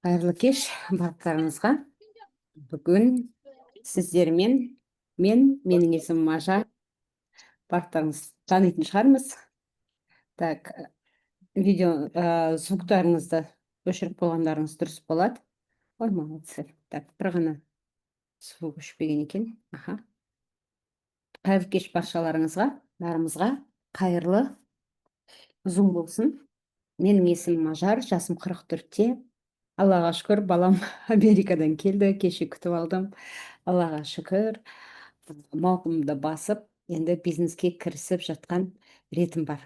Қайырлы кеш барлықтарыңызға. Бүгін сіздермен менің есімім Ажар. Барлықтарыңыз танитын шығармыз. Так, видео, звуктарыңызды өшіріп қойғандарыңыз дұрыс болады. Ой, молодцы. Так, бір ғана звук өшпеген екен. Аха. Қайырлы кеш баршаларыңызға, бәрімізға қайырлы зум болсын. Менің есімім Ажар, жасым 44-те. Аллаға шүкір, балам Америкадан келді, кеше күтіп алдым. Аллаға шүкір, мауқымды басып, енді бизнеске кірісіп жатқан ретім бар.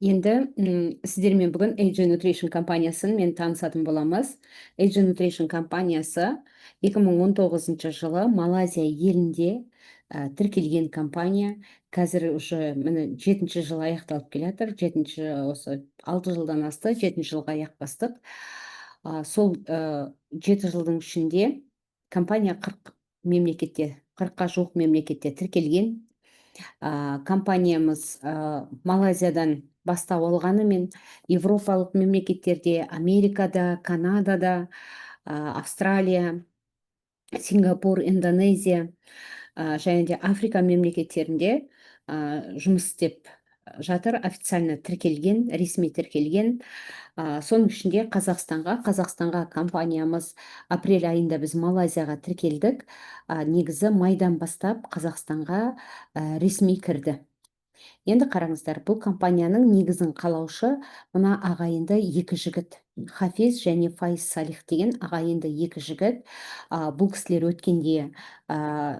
Енді сіздермен бүгін AJ Nutrition компаниясын мен танысатын боламыз. AJ Nutrition компаниясы 2019 жылы Малайзия елінде тіркелген компания. Қазір уже міне жетінші жыл аяқталып келе жатыр. Жетінші, осы 6 жылдан асты, жетінші жылға аяқ бастық. Сол 7 жылдың ішінде компания 40 мемлекетте, 40-қа жуық мемлекетте тіркелген. Компаниямыз Малайзиядан бастау алғанымен, европалық мемлекеттерде, Америкада, Канадада, Австралия, Сингапур, Индонезия және де Африка мемлекеттерінде жұмыс істеп жатыр, официально тіркелген, ресми тіркелген. Соның ішінде Қазақстанға компаниямыз апрель айында біз Малайзияға тіркелдік. Негізі майдан бастап Қазақстанға ресми кірді. Енді қараңыздар, бұл компанияның негізін қалаушы мына ағайынды екі жігіт, Хафиз және Файз Салих деген ағайынды екі жігіт. Бұл кісілер өткенде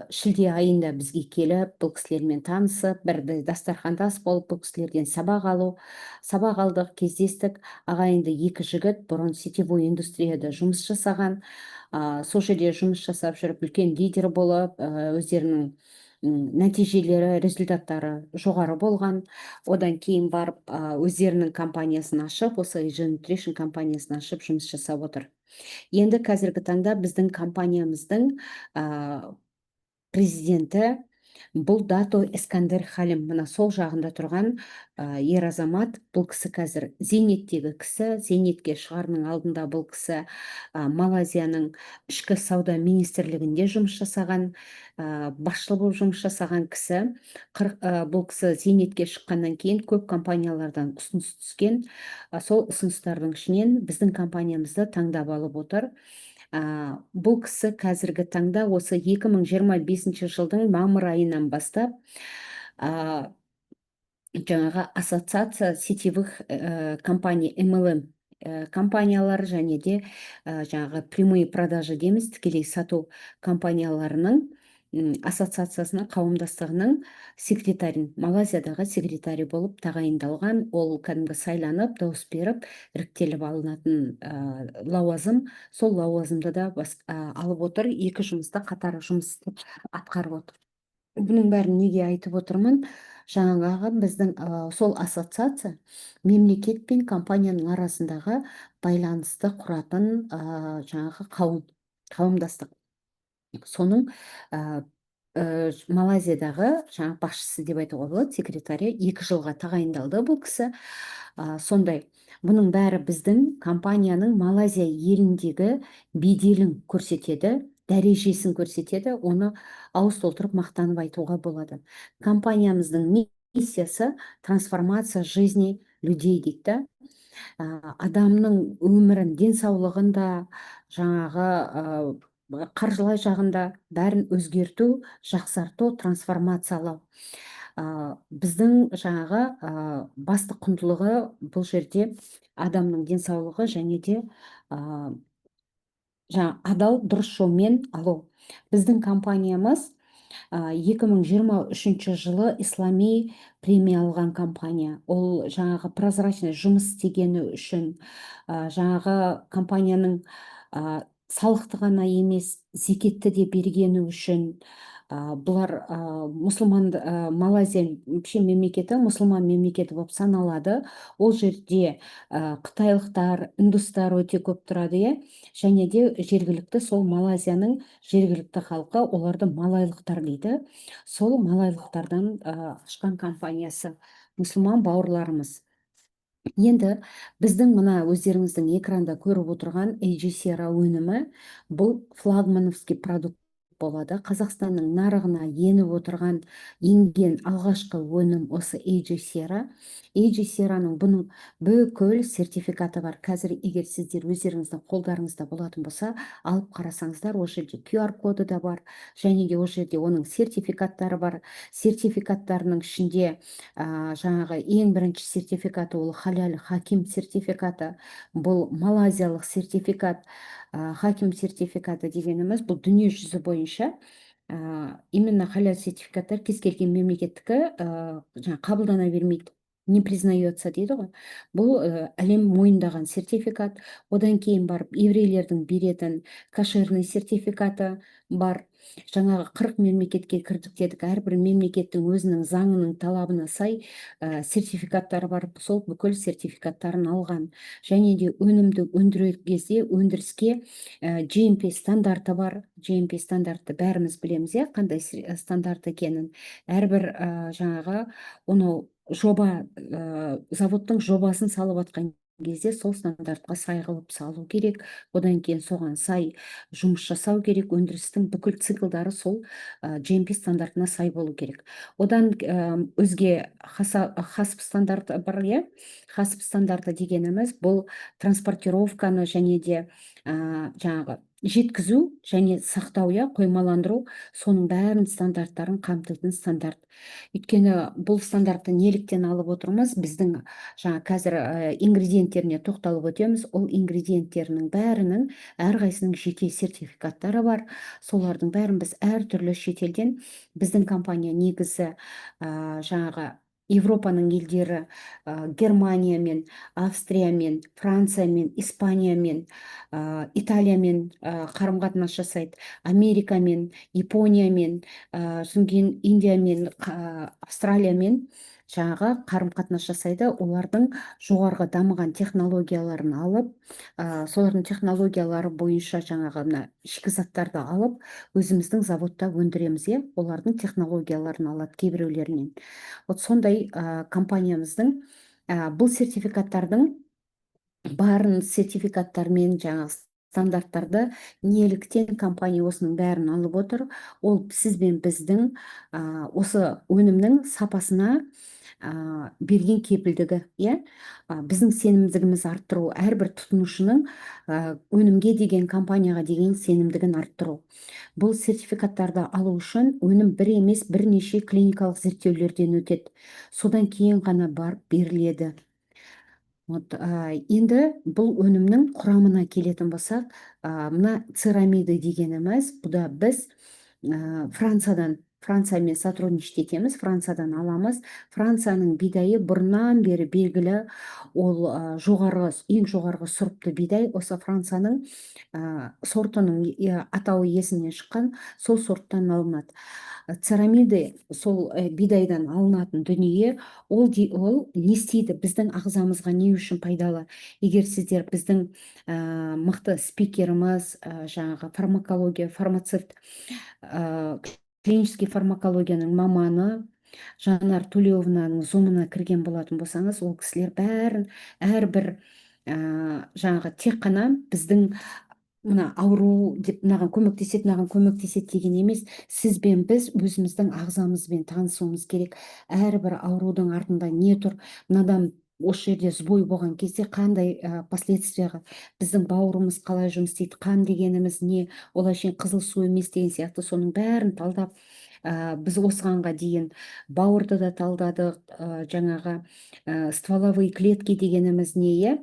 шілде айында бізге келіп, бұл кісілермен танысып, бір дастархандас болып, бұл кісілерден сабақ алдық, кездестік. Ағайынды екі жігіт бұрын сетевой индустрияда жұмыс жасаған, сол жерде жұмыс жасап жүріп, үлкен лидер болып, өздерінің нәтижелері, результаттары жоғары болған. Одан кейін барып өздерінің компаниясын ашып, осы AJ Nutrition компаниясын ашып, жұмыс жасап отыр. Енді қазіргі таңда біздің компаниямыздың президенті бұл Дато Эскандер Халим, мына сол жағында тұрған ер азамат. Бұл кісі қазір зейнеттегі кісі. Зейнетке шығарының алдында бұл кісі Малайзияның ішкі сауда министрлігінде жұмыс жасаған, басшы болып жұмыс жасаған кісі. Бұл кісі зейнетке шыққаннан кейін көп компаниялардан ұсыныс түскен. Сол ұсыныстардың ішінен біздің компаниямызды таңдап алып отыр. Бұл кісі қазіргі таңда осы 2025 жылдың мамыр айынан бастап жаңағы ассоциация сетевых компаний MLM компаниялар және де жаңағы прямые продажи дейміз, тікелей сату компанияларының ассоциациясының, қауымдастығының секретарін, Малайзиядағы секретарі болып тағайындалған. Ол кәдімгі сайланып, дауыс беріп, іріктеліп алынатын лауазым. Сол лауазымды да алып отыр. Екі жұмыста қатар жұмыс істеп атқарып отыр. Бұның бәрін неге айтып отырмын? Жаңағы біздің сол ассоциация мемлекет пен компанияның арасындағы байланысты құратын жаңағы қауымдастық. Соның Малайзиядағы жаңағы басшысы деп айтуға болады, секретарі, 2 жылға тағайындалды бұл кісі. Сондай бұның бәрі біздің компанияның Малайзия еліндегі беделін көрсетеді, дәрежесін көрсетеді. Оны ауыз толтырып мақтанып айтуға болады. Компаниямыздың миссиясы «трансформация жизни людей» дейді да. Адамның өмірін, денсаулығын да, жаңағы қаржылай жағында бәрін өзгерту, жақсарту, трансформациялау. Біздің жаңағы басты құндылығы бұл жерде адамның денсаулығы және де жаңа адал, дұрыс жолмен алу. Біздің компаниямыз 2023 жылы ислами премия алған компания. Ол жаңағы прозрачный жұмыс істегені үшін, жаңағы компанияның салықты ғана емес, зекетті де бергені үшін. Бұлар мұсылман, Малайзия вообще мемлекеті мұсылман мемлекеті болып саналады. Ол жерде қытайлықтар, үндістар өте көп тұрады, иә, және де жергілікті, сол Малайзияның жергілікті халқы, оларды малайлықтар дейді. Сол малайлықтардан ашқан компаниясы, мұсылман бауырларымыз. Енді біздің мына өздеріңіздің экранда көріп отырған AG өнімі, бұл флагмановский продукт болады. Қазақстанның нарығына еніп отырған, енген алғашқы өнім осы AG Sera. AG Seraның, бұның бүкіл сертификаты бар. Қазір егер сіздер өздеріңіздің қолдарыңызда болатын болса, алып қарасаңыздар, ол жерде QR коды да бар және де ол жерде оның сертификаттары бар. Сертификаттарының ішінде жаңағы ең бірінші сертификаты, ол халал хаким сертификаты, бұл малайзиялық сертификат. Хаким сертификаты дегеніміз, бұл дүние жүзі бойынша именно халал сертификаттар кез келген мемлекеттікі жаңа қабылдана бермейді, не признается дейді ғой. Бұл әлем мойындаған сертификат. Одан кейін барып еврейлердің беретін кошерный сертификаты бар. Жаңағы 40 мемлекетке кірдік дедік, әрбір мемлекеттің өзінің заңының талабына сай сертификаттары бар. Сол бүкіл сертификаттарын алған. Және де өнімді өндірген кезде өндіріске GMP стандарты бар. GMP стандартты бәріміз білеміз, иә, қандай стандарт екенін. Әрбір жаңағы оны жоба, заводтың жобасын салып жатқан кезде сол стандартқа сай қылып салу керек. Одан кейін соған сай жұмыс жасау керек. Өндірістің бүкіл циклдары сол GMP стандартына сай болу керек. Одан өзге HACCP стандарты бар, иә. HACCP стандарты дегеніміз, бұл транспортировканы және де жаңағы жеткізу және сақтау, иә, қоймаландыру, соның бәрін стандарттарын қамтитын стандарт. Өйткені бұл стандартты неліктен алып отырмыз? Біздің жаңа қазір ингредиенттеріне тоқталып өтеміз. Ол ингредиенттерінің бәрінің әрқайсысының жеке сертификаттары бар. Солардың бәрін біз әртүрлі шетелден, біздің компания негізі жаңағы Европаның елдері, Германиямен, Австриямен, Франциямен, Испаниямен, Италиямен қарым қатынас жасайды, Америкамен, Япониямен, содан кейін Индиямен, Австралиямен жаңағы қарым қатынас жасайды. Олардың жоғарғы дамыған технологияларын алып, солардың технологиялары бойынша жаңағы мына шикізаттарды алып, өзіміздің заводта өндіреміз, иә. Олардың технологияларын алады кейбіреулерінен. Вот сондай компаниямыздың бұл сертификаттардың барын, сертификаттармен жаңағы стандарттарды неліктен компания осының бәрін алып отыр? Ол сіз бен біздің осы өнімнің сапасына берген кепілдігі, иә, біздің сенімділігімізді арттыру, әрбір тұтынушының өнімге деген, компанияға деген сенімдігін арттыру. Бұл сертификаттарды алу үшін өнім бір емес, бірнеше клиникалық зерттеулерден өтеді, содан кейін ғана барып беріледі. Вот, енді бұл өнімнің құрамына келетін болсақ, мына церамиды дегеніміз, бұда біз Франциядан, Франциямен сотрудничать етеміз, Франциядан аламыз. Францияның бидайы бұрыннан бері белгілі, ол жоғарғы, ең жоғарғы сұрыпты бидай. Осы Францияның сортының атауы есімнен шыққан, сол сорттан алынады. Церамиды сол бидайдан алынатын дүние. Ол не істейді, біздің ағзамызға не үшін пайдалы? Егер сіздер біздің мықты спикеріміз, жаңағы фармакология, фармацевт, клинический фармакологияның маманы Жанар Төлеуовнаның зумына кірген болатын болсаңыз, ол кісілер бәрін әрбір жаңағы тек қана біздің мына ауру деп мынаған көмектеседі, мынаған көмектеседі деген емес, сіз бен біз өзіміздің ағзамызбен танысуымыз керек. Әрбір аурудың артында не тұр, мынадан осы жерде сбой болған кезде қандай последствияға, біздің бауырымыз қалай жұмыс істейді, қан дегеніміз не, ол әшейін қызыл су емес деген сияқты, соның бәрін талдап, біз осығанға дейін бауырды да талдадық, жаңағы стволовые клетки дегеніміз не, иә.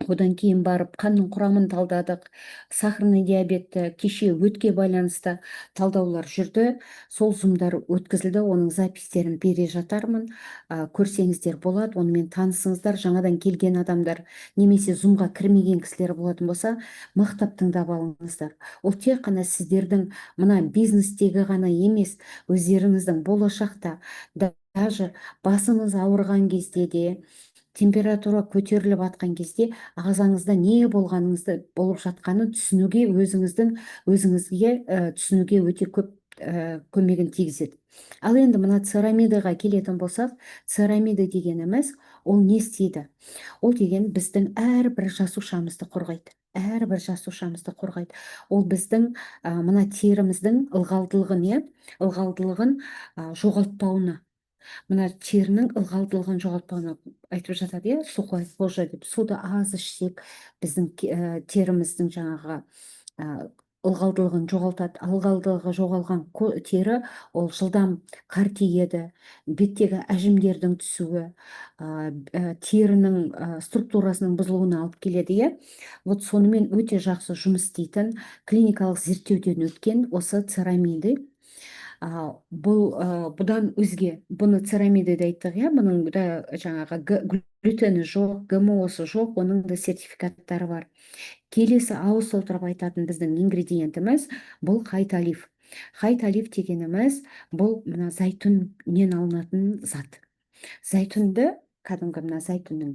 Одан кейін барып қанның құрамын талдадық, сахарный диабетті, кеше өтке байланысты талдаулар жүрді. Сол зумдар өткізілді, оның записьтерін бере жатармын, көрсеңіздер болады, онымен танысыңыздар. Жаңадан келген адамдар немесе зумға кірмеген кісілер болатын болса, мықтап тыңдап алыңыздар. Ол тек қана сіздердің мына бизнестегі ғана емес, өздеріңіздің болашақта даже басыңыз ауырған кезде де, температура көтеріліп жатқан кезде ағзаңызда не болғаныңызды, болып жатқанын түсінуге, өзіңіздің өзіңізге түсінуге өте көп көмегін тигізеді. Ал енді мына церамидыға келетін болсақ, церамиды дегеніміз ол не істейді? Ол деген біздің әрбір жасушамызды қорғайды, әрбір жасушамызды қорғайды. Ол біздің мына теріміздің ылғалдылығын, иә, ылғалдылығын жоғалтпауына, мына терінің ылғалдылығын жоғалтпауына айтып жатады, иә, сухая кожа деп. Суды аз ішсек, біздің теріміздің жаңағы ылғалдылығын жоғалтады. Ылғалдылығы жоғалған тері ол жылдам қартиеді, беттегі әжімдердің түсуі, терінің структурасының бұзылуына алып келеді, иә. Вот сонымен өте жақсы жұмыс істейтін, клиникалық зерттеуден өткен осы церамиды. Бұл бұдан өзге, бұны церамиды да айттық, иә, бұның да жаңағы глютені жоқ, ГМО-сы жоқ, оның да сертификаттары бар. Келесі ауыз толтырып айтатын біздің ингредиентіміз бұл хайталиф. Хайталиф дегеніміз бұл мына зәйтүннен алынатын зат. Зәйтүнді, кәдімгі мына зәйтүннің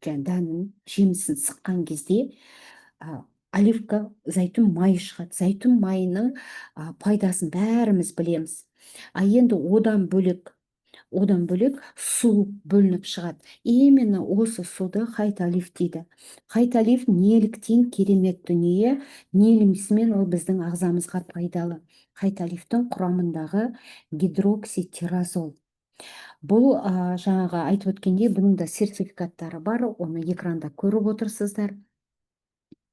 дәнін, жемісін сыққан кезде оливка, зәйтүн майы шығады. Зәйтүн майының пайдасын бәріміз білеміз. А енді одан бөлек су бөлініп шығады. Именно осы суды хайталиф дейді. Хайталиф неліктен керемет дүние, несімен ол біздің ағзамызға пайдалы? Хайталифтің құрамындағы гидрокситирозол, бұл жаңағы айтып өткендей, бұның да сертификаттары бар, оны экранда көріп отырсыздар.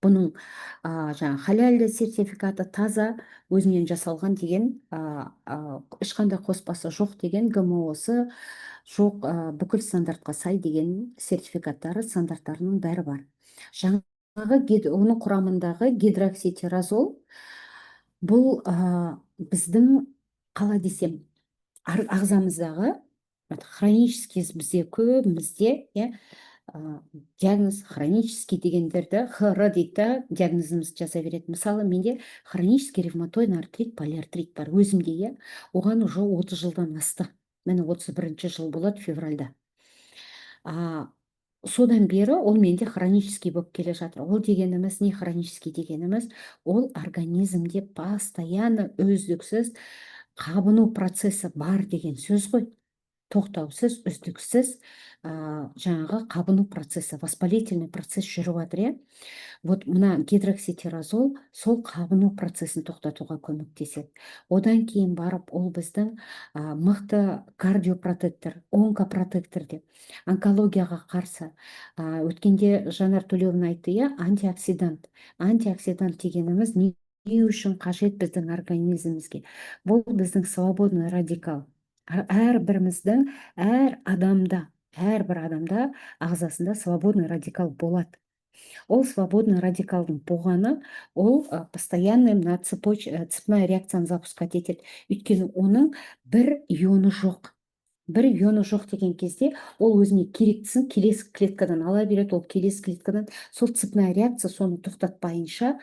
Бұның жаңағы халяльді сертификаты, таза өзінен жасалған деген, ешқандай қоспасы жоқ деген, ГМО-сы жоқ, бүкіл стандартқа сай деген сертификаттары, стандарттарының бәрі бар. Жаңағы оның құрамындағы гидрокситирозол бұл біздің, қалай десем, ағзамыздағы хронический, бізде көбімізде, иә, диагноз хронический дегендерді ХР дейді да, диагнозымызды жаза береді. Мысалы, менде хронический ревматоидный артрит, полиартрит бар өзімде, иә. Оған уже 30 жылдан асты, міне, 31 жыл болады февральда. Содан бері ол менде хронический болып келе жатыр. Ол дегеніміз не? Хронический дегеніміз ол организмде постоянно, үздіксіз қабыну процесі бар деген сөз ғой. Тоқтаусыз, үздіксіз жаңағы қабыну процесі, воспалительный процесс жүріп жатыр, иә. Вот мына гидрокситирозол сол қабыну процесін тоқтатуға көмектеседі. Одан кейін барып ол біздің мықты кардиопротектор, онкопротектор деп, онкологияға қарсы. Өткенде Жанар Төлеуовна айтты, иә, антиоксидант. Антиоксидант дегеніміз не үшін қажет біздің организмімізге? Бұл біздің свободный радикал. Әрбіріміздің, әр адамда, әрбір адамда ағзасында свободный радикал болады. Ол свободный радикалдың болғаны ол постоянный мына цепная реакцияны запускать етеді, өйткені оның бір ионы жоқ. Бір ионы жоқ деген кезде ол өзіне керектісін келесі клеткадан ала береді, ол келесі клеткадан, сол цепная реакция. Соны тоқтатпайынша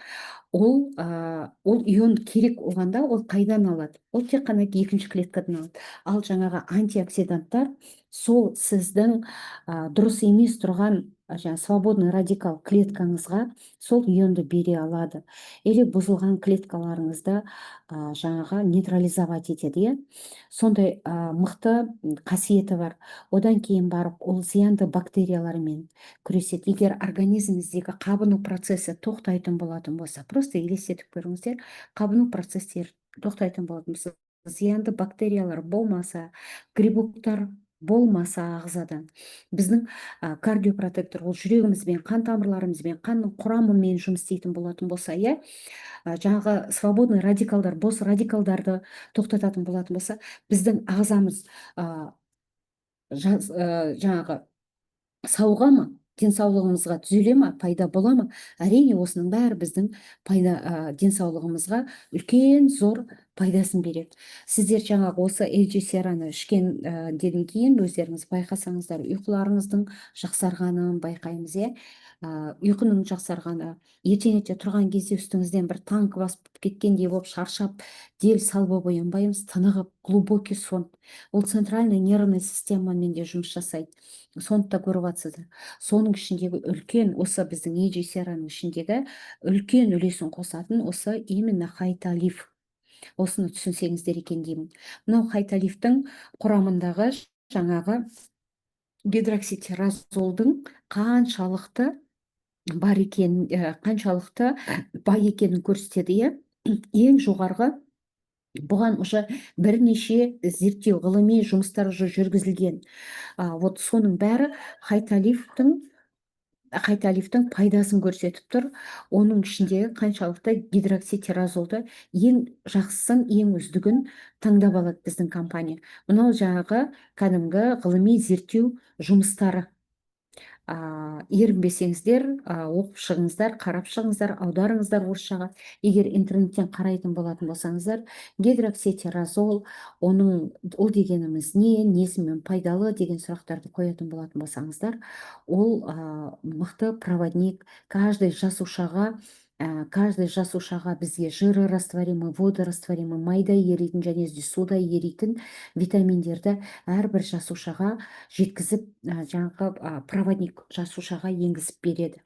ол ион керек оғанда, ол қайдан алады? Ол тек қана екінші клеткадан алады. Ал жаңағы антиоксиданттар сол сіздің дұрыс емес тұрған жаңағы свободный радикал клеткаңызға сол ионды бере алады или бұзылған клеткаларыңызды жаңағы нейтрализовать етеді, иә. Сондай мықты қасиеті бар. Одан кейін барып ол зиянды бактериялармен күреседі. Егер организміңіздегі қабыну процесі тоқтайтын болатын болса, просто елестетіп көріңіздер, қабыну процестері тоқтайтын болатын болса, зиянды бактериялар болмаса, грибоктар болмаса ағзадан, біздің кардиопротектор, ол жүрегімізбен, қан тамырларымызбен, қанның құрамымен жұмыс істейтін болатын болса, иә, жаңағы свободный радикалдар, бос радикалдарды тоқтататын болатын болса, біздің ағзамыз жаңағы сауыға ма, денсаулығымызға түзеле ма, пайда бола ма? Әрине, осының бәрі біздің пайда, денсаулығымызға үлкен зор пайдасын береді. Сіздер жаңағы осы LG ішкен кейін өздеріңіз байқасаңыздар, ұйқыларыңыздың жақсарғанын байқаймыз, иә. Ұйқының жақсарғаны, ертең ерте тұрған кезде үстіңізден бір танк басып кеткендей болып шаршап, дел сал болып оянбаймыз, тынығып, глубокий сон. Ол центральный нервный системамен де жұмыс жасайды, соны да көріп жатсыздар. Соның ішіндегі үлкен, осы біздің AG ішіндегі үлкен үлесін қосатын осы именно хайталиф. Осыны түсінсеңіздер екен деймін. Мынау Хайталифтің құрамындағы жаңағы гидрокситирозолдың қаншалықты бар екенін, қаншалықты бай екенін көрсетеді, иә. Ең жоғарғы, бұған уже бірнеше зерттеу, ғылыми жұмыстар уже жүргізілген. Вот соның бәрі Хайталифтің пайдасын көрсетіп тұр. Оның ішіндегі қаншалықты гидрокситирозолды ең жақсысын, ең үздігін таңдап алады біздің компания. Мынау жаңағы кәдімгі ғылыми зерттеу жұмыстары. Ерінбесеңіздер, оқып шығыңыздар, қарап шығыңыздар, аударыңыздар орысшаға. Егер интернеттен қарайтын болатын болсаңыздар, гидрокситирозол, оның ол дегеніміз не, несімен пайдалы деген сұрақтарды қоятын болатын болсаңыздар, ол мықты проводник каждый жасушаға. Каждый жасушаға бізге жирорастворимый, водорастворимый, майда еритін және де суда еритін витаминдерді әрбір жасушаға жеткізіп, жаңағы проводник жасушаға енгізіп береді.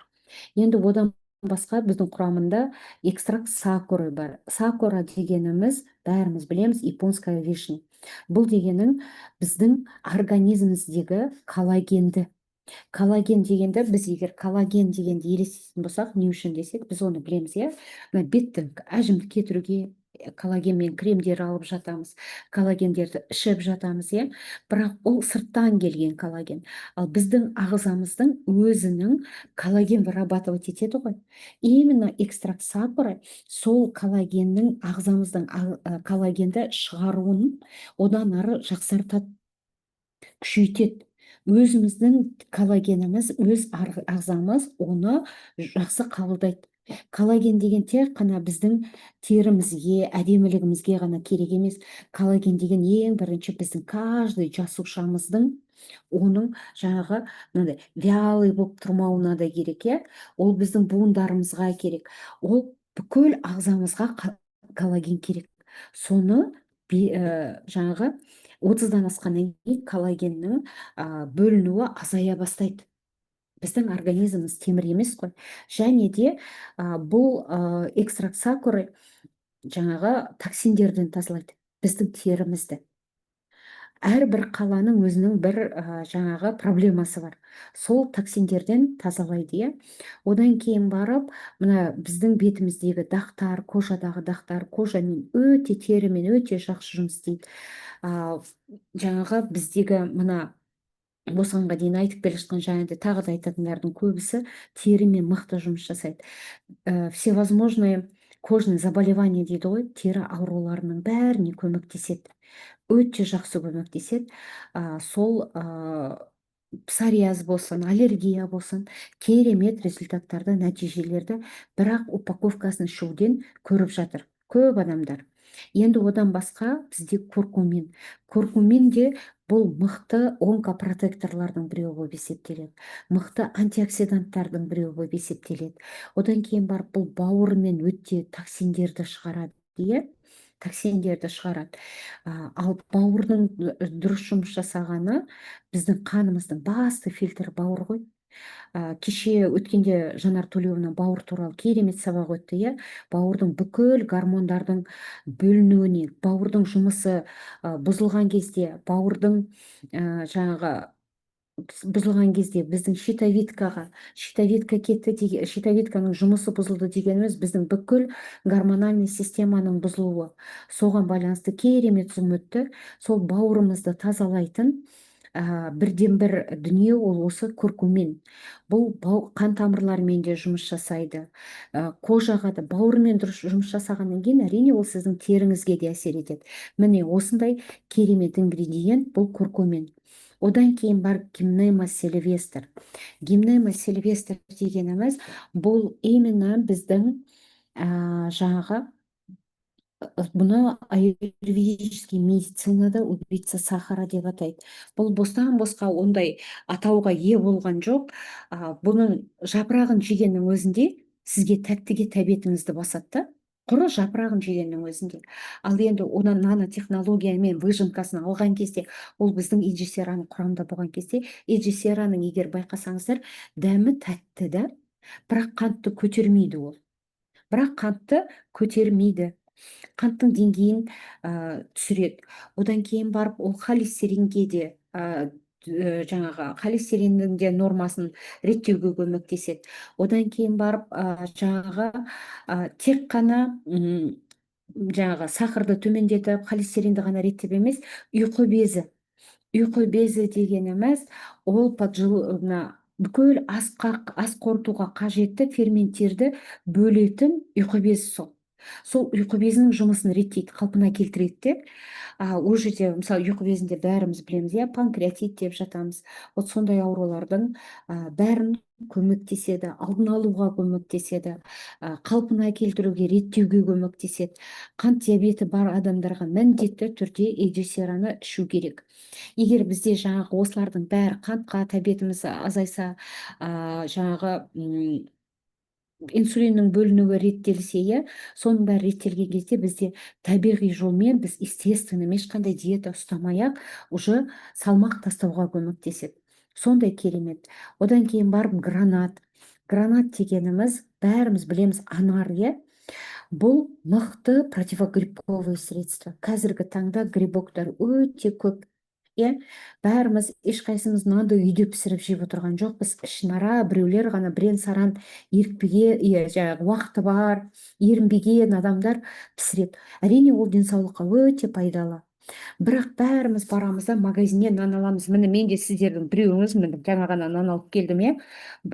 Енді одан басқа біздің құрамында экстракт сакуры бар. Сакура дегеніміз, бәріміз білеміз, японская вишня. Бұл дегенің біздің организміміздегі коллагенді. Коллаген дегенді біз, егер коллаген дегенді елестететін болсақ, не үшін десек, біз оны білеміз, иә. Мына беттің әжімді кетіруге коллагенмен кремдер алып жатамыз, коллагендерді ішіп жатамыз, иә. Бірақ ол сырттан келген коллаген. Ал біздің ағзамыздың өзінің коллаген вырабатывать етеді ғой. Именно экстракт сакуры сол коллагеннің, ағзамыздың коллагенді шығаруын одан ары жақсартады, күшейтеді. Өзіміздің коллагеніміз, өз ағзамыз оны жақсы қабылдайды. Коллаген деген тек қана біздің терімізге, әдемілігімізге ғана керек емес. Коллаген деген ең бірінші біздің каждый жасушамыздың, оның жаңағы мынандай вялый болып тұрмауына да керек, иә. Ол біздің буындарымызға керек, ол бүкіл ағзамызға коллаген керек. Соны жаңағы 30-дан асқаннан кейін коллагеннің бөлінуі азая бастайды. Біздің организміміз темір емес қой. Және де бұл экстракт сакуры жаңағы токсиндерден тазалайды біздің терімізді. Әрбір қаланың өзінің бір жаңағы проблемасы бар, сол токсиндерден тазалайды, иә. Одан кейін барып мына біздің бетіміздегі дақтар, кожадағы дақтар, кожамен өте, терімен өте жақсы жұмыс істейді. Жаңағы біздегі мына осығанға дейін айтып келе жатқан және де тағы да айтатындардың көбісі терімен мықты жұмыс жасайды. Всевозможные кожные заболевания дейді ғой, тері ауруларының бәріне көмектеседі, өте жақсы көмектеседі. Сол псориаз болсын, аллергия болсын, керемет результаттарды, нәтижелерді бірақ упаковкасын ішуден көріп жатыр көп адамдар. Енді одан басқа бізде куркумин. Куркумин де бұл мықты онкопротекторлардың біреуі болып есептеледі, мықты антиоксиданттардың біреуі болып есептеледі. Одан кейін барып бұл бауырмен өте токсиндерді шығарады, иә, токсиндерді шығарады. Ал бауырдың дұрыс жұмыс жасағаны, біздің қанымыздың басты фильтрі бауыр ғой. Кеше өткенде Жанар Төлеуовна бауыр туралы керемет сабақ өтті, иә. Бауырдың бүкіл гормондардың бөлінуіне, бауырдың жұмысы бұзылған кезде, бауырдың жаңағы бұзылған кезде біздің щитовидкаға, щитовидка кетті деген, щитовидканың жұмысы бұзылды дегеніміз біздің бүкіл гормональный системаның бұзылуы. Соған байланысты керемет зум өтті. Сол бауырымызды тазалайтын бірден бір дүние ол осы куркумин. Бұл қан тамырларымен де жұмыс жасайды, кожаға да. Бауырмен дұрыс жұмыс жасағаннан кейін, әрине, ол сіздің теріңізге де әсер етеді. Міне, осындай керемет ингредиент бұл куркумин. Одан кейін бар гимнема сильвестр. Гимнема сильвестр дегеніміз бұл именно біздің жаңағы бұны аюрведический медицинада убийца сахара деп атайды. Бұл бостан босқа ондай атауға ие болған жоқ. Бұның жапырағын жегеннің өзінде сізге тәттіге тәбетіңізді басады да, құры жапырағын жегеннің өзінде. Ал енді одан нанотехнологиямен выжимкасын алған кезде, ол біздің EG-сераның құрамында болған кезде, EG-сераның, егер байқасаңыздар, дәмі тәтті да, бірақ қантты көтермейді ол, бірақ қантты көтермейді. Қанттың деңгейін түсіреді. Одан кейін барып ол холестеринге де, жаңағы холестериннің де нормасын реттеуге көмектеседі. Одан кейін барып жаңағы тек қана жаңағы сахарды төмендетіп, холестеринді ғана реттеп емес, ұйқы безі. Ұйқы безі дегеніміз ол мына бүкіл ас қорытуға қажетті ферменттерді бөлетін ұйқы безі. Сол ұйқы безінің жұмысын реттейді, қалпына келтіреді де. Ол жерде, мысалы, ұйқы безінде бәріміз білеміз, иә, панкреатит деп жатамыз. Вот сондай аурулардың бәрін көмектеседі, алдын алуға көмектеседі, қалпына келтіруге, реттеуге көмектеседі. Қант диабеті бар адамдарға міндетті түрде эйджи ішу керек. Егер бізде жаңағы осылардың бәрі, қантқа тәбетіміз азайса, жаңағы инсулиннің бөлінуі реттелсе, иә, соның бәрі реттелген кезде бізде табиғи жолмен, біз естественно ешқандай диета ұстамай ақ уже салмақ тастауға көмектеседі. Сондай керемет. Одан кейін барып гранат. Гранат дегеніміз, бәріміз білеміз, анар, иә. Бұл мықты противогрибковое средство. Қазіргі таңда грибоктар өте көп, иә. Бәріміз, ешқайсымыз нанды үйде пісіріп жеп отырған жоқпыз. Ішінара біреулер ғана, бірен саран ерікпеген, иә, жаңағы уақыты бар, ерінбеген адамдар пісіреді. Әрине, ол денсаулыққа өте пайдалы, бірақ бәріміз барамыз да, магазиннен нан аламыз. Міне, мен де сіздердің біреуіңіз, міне, жаңа ғана нан алып келдім, иә.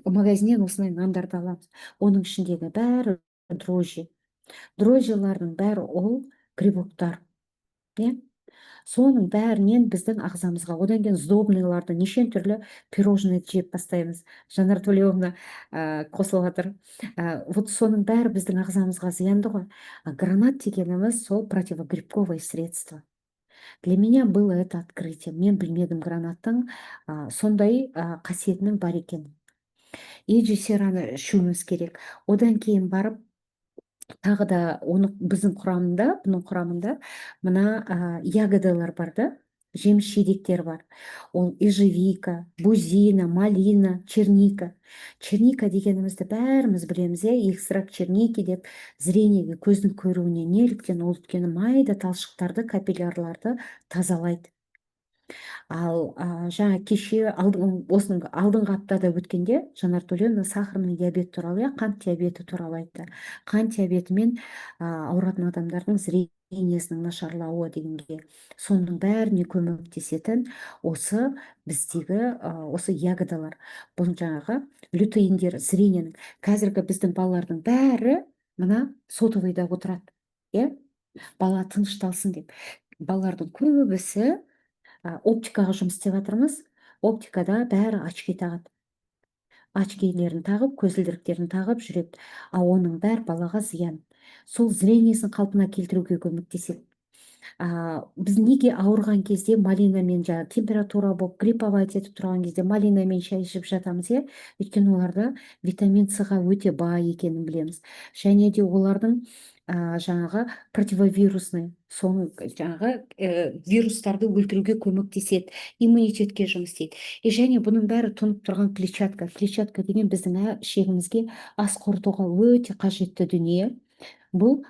Магазиннен осындай нандарды аламыз. Оның ішіндегі бәрі дрожжи. Дрожжилардың бәрі ол грибоктар, иә. Соның бәрінен біздің ағзамызға, одан кейін сдобныйларды, неше түрлі пирожный жеп бастаймыз. Жанар Төлеуовна қосылып жатыр. Вот соның бәрі біздің ағзамызға зиянды ғой. А гранат дегеніміз сол противогрибковое средство. Для меня было это открытие. Мен білмедім гранаттың сондай қасиетінің бар екенін. Эйджи ішуіміз керек. Одан кейін барып тағы да оны біздің құрамында, бұның құрамында мына ягодалар бар да, жеміс жидектер бар. Ол ежевика, бузина, малина, черника. Черника дегенімізді бәріміз білеміз, иә, экстракт черники деп. Зрениеге, көздің көруіне. Неліктен ол? Өйткені майда талшықтарды, капиллярларды тазалайды. Ал жаңа кеше осының алдыңғы аптада өткенде Жанар Төлеуовна сахарный диабет туралы, иә, қант диабеті туралы айтты. Қант диабетімен ауыратын адамдардың зрениесінің нашарлауы дегенге, соның бәріне көмектесетін осы біздегі осы ягодалар. Бұл жаңағы лютеиндер, зрениенің. Қазіргі біздің балалардың бәрі мына сотовыйда отырады, иә, бала тынышталсын деп. Балалардың көбісі, оптикаға жұмыс істеп жатырмыз, оптикада бәрі очки тағады. Очкилерін тағып, көзілдіріктерін тағып жүреді. А оның бәрі балаға зиян. Сол зрениесін қалпына келтіруге көмектеседі. Біз неге ауырған кезде малинамен, жаңағы температура болып, грипповать етіп тұрған кезде малинамен шай ішіп жатамыз, иә? Өйткені оларда витамин С-ға өте бай екенін білеміз. Және де олардың жаңағы противовирусный, соның жаңағы вирустарды өлтіруге көмектеседі, иммунитетке жұмыс істейді. И және бұның бәрі тұнып тұрған клетчатка. Клетчатка деген біздің ішегімізге, ас қорытуға өте қажетті дүние бұл.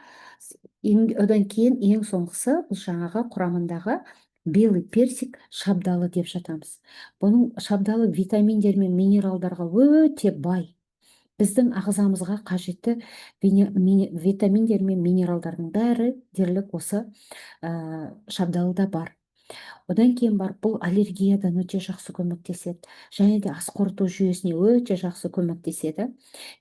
Одан кейін ең соңғысы, бұл жаңағы құрамындағы белый персик, шабдалы деп жатамыз. Бұның шабдалы витаминдер мен минералдарға өте бай. Біздің ағзамызға қажетті витаминдер мен минералдардың бәрі дерлік осы шабдалыда бар. Одан кейін барып бұл аллергиядан өте жақсы көмектеседі және де ас қорыту жүйесіне өте жақсы көмектеседі.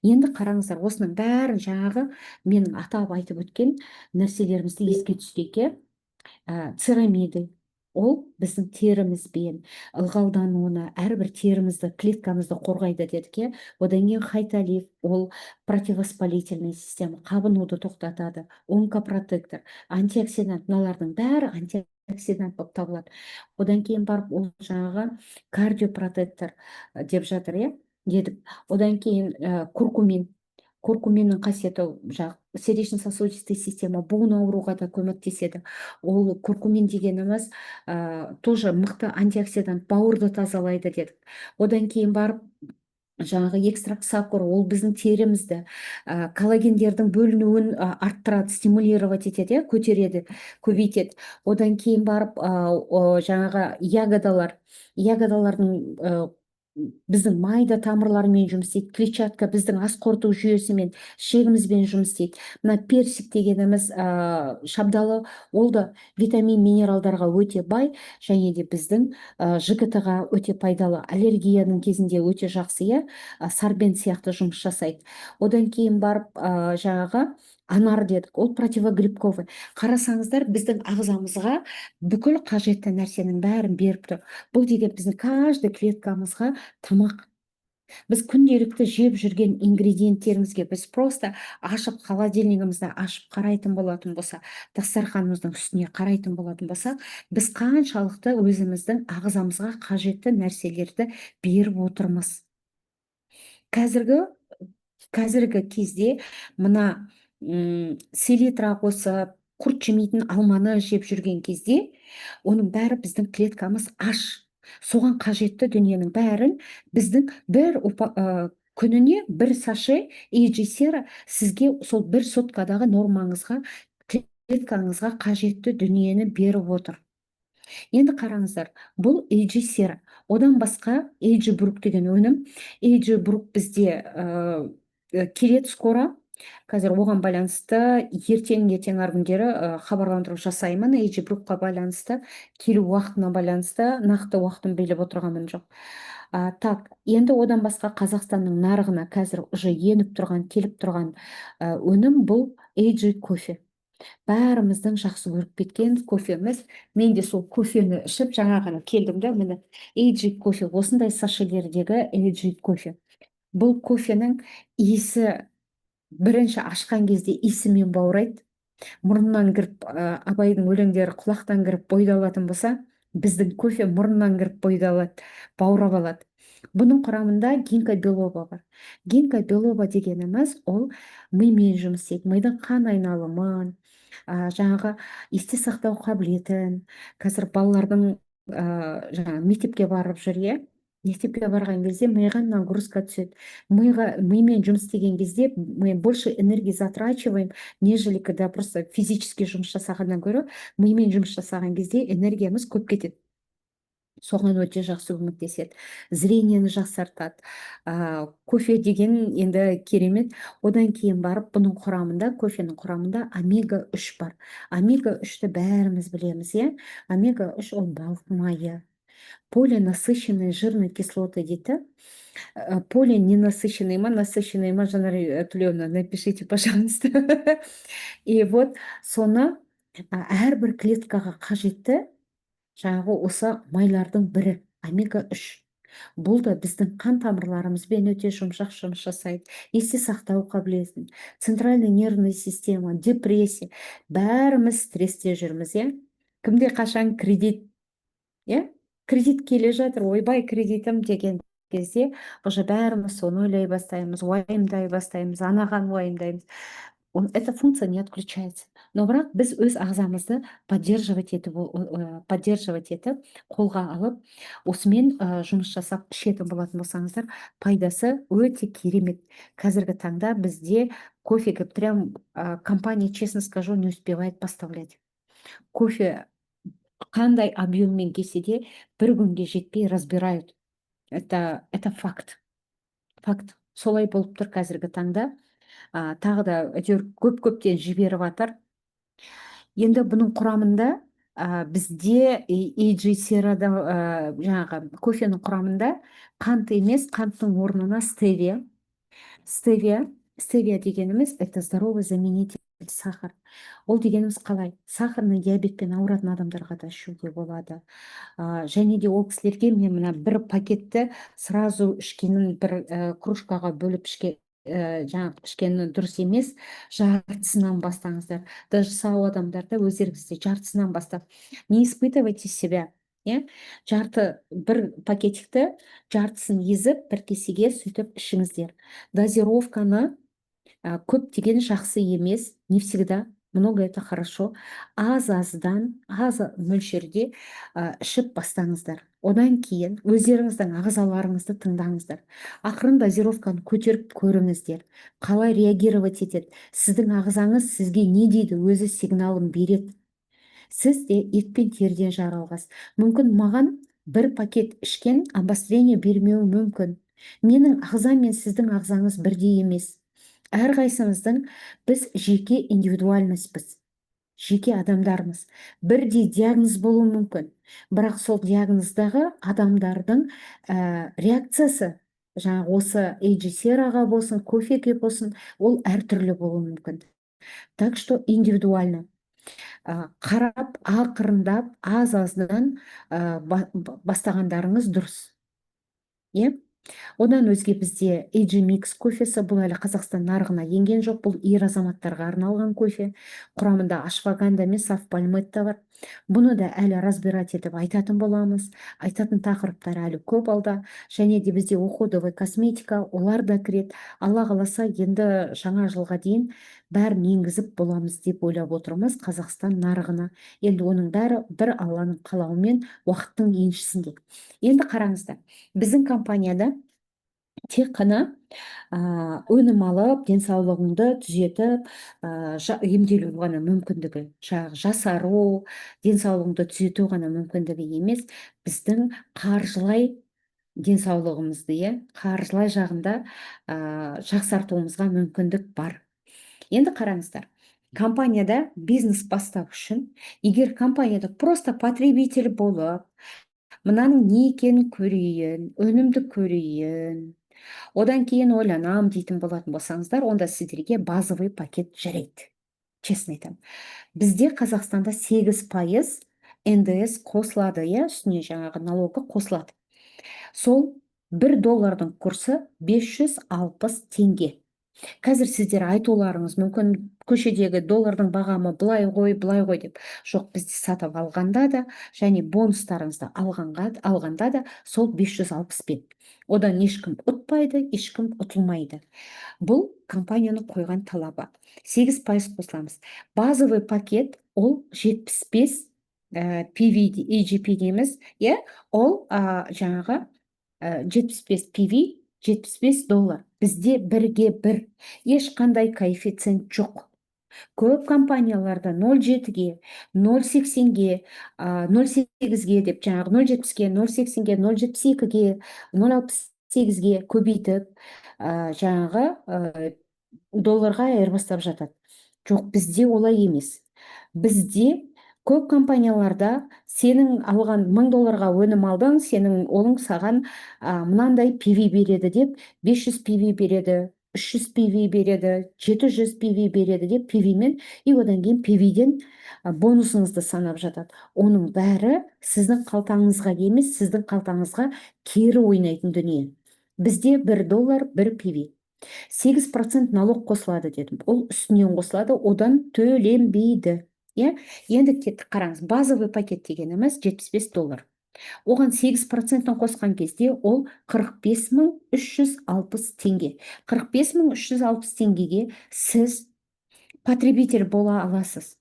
Енді қараңыздар, осының бәрін, жаңағы менің атап айтып өткен нәрселерімізді еске түсірейік, иә. Церамиды, ол біздің терімізбен ылғалдануына, әрбір терімізді, клеткамызды қорғайды дедік, иә. Одан кейін хайталиф, ол противовоспалительный система, қабынуды тоқтатады, онкопротектор, антиоксидант. Мыналардың бәрі антиоксидант болып табылады. Одан кейін барып ол жаңағы кардиопротектор деп жатыр, иә, дедік. Одан кейін куркумин. Куркуминнің қасиеті жаңағы сердечно сосудистый система, буын ауруға да көмектеседі. Ол куркумин дегеніміз тоже мықты антиоксидант, бауырды тазалайды дедік. Одан кейін барып Жаңағы экстракт сакура, ол біздің терімізді, коллагендердің бөлінуін арттырады, стимулировать етеді, иә, көтереді, көбейтеді. Одан кейін барып жаңағы ягодалар, ягодалардың біздің майда тамырларымен жұмыс істейді. Клетчатка біздің ас қорыту жүйесімен, ішегімізбен жұмыс істейді. Мына персик дегеніміз, шабдалы, ол да витамин, минералдарға өте бай және де біздің ЖКТ ға өте пайдалы, аллергияның кезінде өте жақсы, иә, сорбент сияқты жұмыс жасайды. Одан кейін барып жаңағы анар дедік, ол противогрибковый. Қарасаңыздар, біздің ағзамызға бүкіл қажетті нәрсенің бәрін беріп тұр. Бұл деген біздің каждый клеткамызға тамақ. Біз күнделікті жеп жүрген ингредиенттерімізге біз просто ашып, холодильнигімізді ашып қарайтын болатын болса, дастарханымыздың үстіне қарайтын болатын болсақ, біз қаншалықты өзіміздің ағзамызға қажетті нәрселерді беріп отырмыз. Қазіргі кезде мына селитра қосып, құрт жемейтін алманы жеп жүрген кезде, оның бәрі біздің клеткамыз аш, соған қажетті дүниенің бәрін біздің бір күніне бір саше AG сера сізге сол бір суткадағы нормаңызға, клеткаңызға қажетті дүниені беріп отыр. Енді қараңыздар, бұл AG сера. Одан басқа AG Брук деген өнім. AG Брук бізде келеді скоро. Қазір оған байланысты ертең, ертең арғы күндері хабарландыру жасаймын. AG Брукқа байланысты, келу уақытына байланысты нақты уақытын біліп отырғаным жоқ. Так, енді одан басқа Қазақстанның нарығына қазір уже еніп тұрған, келіп тұрған өнім, бұл AG кофе. Бәріміздің жақсы көріп кеткен кофеміз. Мен де сол кофені ішіп жаңа ғана келдім да. Міне, AG кофе, осындай сашелердегі AG кофе. Бұл кофенің иісі бірінші ашқан кезде иісімен баурайды, мұрнынан кіріп. Абайдың өлеңдері құлақтан кіріп бойды алатын болса, біздің кофе мұрнынан кіріп бойды алады, баурап алады. Бұның құрамында гинкго билоба бар. Гинкго билоба дегеніміз ол мимен жұмыс істейді, мидың қан айналымын, жаңағы есте сақтау қабілетін. Қазір балалардың жаңағы мектепке барып жүр, иә. Мектепке барған кезде миға нагрузка түседі. Миға, мимен жұмыс істеген кезде мы больше энергии затрачиваем, нежели когда просто физически жұмыс жасағаннан гөрі мимен жұмыс жасаған кезде энергиямыз көп кетеді. Соған өте жақсы көмектеседі, зрениені жақсартады. Кофе деген енді керемет. Одан кейін барып бұның құрамында, кофенің құрамында омега 3 бар. Омега 3-ті бәріміз білеміз, иә. Омега 3 ол балық майы, полинасыщенные жирные кислоты дейді. Полиненасыщенные ма, насыщенные ма, Жанар Түлеуовна, напишите, пожалуйста. И вот соны әрбір клеткаға қажетті жаңағы осы майлардың бірі омега 3. Бұл да біздің қан тамырларымызбен өте жұмсақ жұмыс жасайды, есте сақтау қабілетін, центральный нервный система, депрессия. Бәріміз стрессте жүрміз, иә. Кімде қашан кредит, иә, кредит келе жатыр, ойбай, кредитім деген кезде уже бәріміз соны ойлай бастаймыз, уайымдай бастаймыз, анаған уайымдаймыз. Эта функция не отключается, но бірақ біз өз ағзамызды поддерживать етіп, қолға алып, осымен жұмыс жасап ішетін болатын болсаңыздар, пайдасы өте керемет. Қазіргі таңда бізде кофеге прям компания, честно скажу, не успевает поставлять кофе. Қандай объеммен келсе де, бір күнге жетпей разбирают. Это факт, факт солай болып тұр қазіргі таңда. Тағы да әйтеуір көп көптен жіберіп жатыр. Енді бұның құрамында бізде AG серада, жаңағы кофенің құрамында қант емес, қанттың орнына стевия. Стевия, стевия дегеніміз это здоровый заменитель сахар. Ол дегеніміз қалай? Сахарный диабетпен ауыратын адамдарға да ішуге болады. Және де ол кісілерге мен мына бір пакетті сразу ішкенін, бір кружкаға бөліп жаңағы ішкені дұрыс емес. Жартысынан бастаңыздар. Даже сау адамдарда өздеріңіз де жартысынан бастап, не испытывайте себя, иә. Жарты бір пакетикті жартысын езіп, бір кесеге сөйтіп ішіңіздер. Дозировканы көптеген жақсы емес, не всегда. Много — это хорошо. Аз аздан, аз мөлшерде ішіп бастаңыздар. Одан кейін өздеріңіздің ағзаларыңызды тыңдаңыздар. Ақырын дозировканы көтеріп көріңіздер, қалай реагировать етеді сіздің ағзаңыз, сізге не дейді, өзі сигналын береді. Сіз де ет пен теріден жаралғансыз. Мүмкін, маған бір пакет ішкен обострение бермеуі мүмкін. Менің ағзам мен сіздің ағзаңыз бірдей емес. Әрқайсымыздың, біз жеке индивидуальность пыз, жеке адамдармыз. Бірдей диагноз болуы мүмкін, бірақ сол диагноздағы адамдардың реакциясы жаңағы осы AG болсын, кофеге болсын, ол әртүрлі болуы мүмкін. Так что индивидуально қарап, ақырындап, аз аздан бастағандарыңыз дұрыс, иә. Одан өзге бізде AG Mix кофесі. Бұл әлі Қазақстан нарығына енген жоқ. Бұл ер азаматтарға арналған кофе. Құрамында ашваганда мен сав пальметта бар. Бұны да әлі разбирать етіп айтатын боламыз. Айтатын тақырыптар әлі көп алда. Және де бізде уходовый косметика, олар да кіреді. Алла қаласа, енді жаңа жылға дейін бәрін енгізіп боламыз деп ойлап отырмыз Қазақстан нарығына. Енді оның бәрі бір Алланың қалауымен, уақыттың еншісінде. Енді қараңыздар, біздің компанияда тек қана өнім алып, денсаулығыңды түзетіп, емделу ғана мүмкіндігі, жаңағы жасару, денсаулығыңды түзету ғана мүмкіндігі емес, біздің қаржылай денсаулығымызды, иә, қаржылай жағында жақсартуымызға мүмкіндік бар. Енді қараңыздар, компанияда бизнес бастау үшін, егер компанияда просто потребитель болып, мынаның не екенін көрейін, өнімді көрейін, одан кейін ойланам дейтін болатын болсаңыздар, онда сіздерге базовый пакет жарайды. Честно айтамын, бізде Қазақстанда 8% НДС қосылады, иә, үстіне жаңағы налогы қосылады. Сол 1 доллардың курсы 560 теңге. Қазір сіздер айтуларыңыз мүмкін, көшедегі доллардың бағамы былай ғой, былай ғой деп. Жоқ, бізде сатып алғанда да және бонустарыңызды алғанда да сол 560 бен. Одан ешкім ұтпайды, ешкім ұтылмайды. Бұл компанияның қойған талабы. 8% қосыламыз. Базовый пакет ол 75 PV, AGP дейміз, иә, ол жаңағы 75 PV, 75 доллар. Бізде бірге бір, ешқандай коэффициент жоқ. Көп компанияларда 0,7-ге, 0,80-ге, 0,8-ге деп, жаңағы 0,70-ге, 0,80-ге, 0,72-ге, 0,68-ге көбейтіп, жаңағы долларға айырбастап жатады. Жоқ, бізде олай емес. Бізде көп компанияларда сенің алған 1000 долларға өнім алдың, сенің оның саған мынандай PV береді деп, 500 PV береді, 300 PV береді, 700 PV береді деп PV-мен, и одан кейін PV-ден бонусыңызды санап жатады. Оның бәрі сіздің қалтаңызға емес, сіздің қалтаңызға кері ойнайтын дүние. Бізде 1 доллар бір PV. 8% налог қосылады дедім, ол үстінен қосылады, одан төленбейді, иә. Енді кеттік, қараңыз, базовый пакет дегеніміз 75 доллар. Оған 8 процентін қосқан кезде ол 45 360 теңге. 45 360 теңгеге сіз потребитель бола аласыз.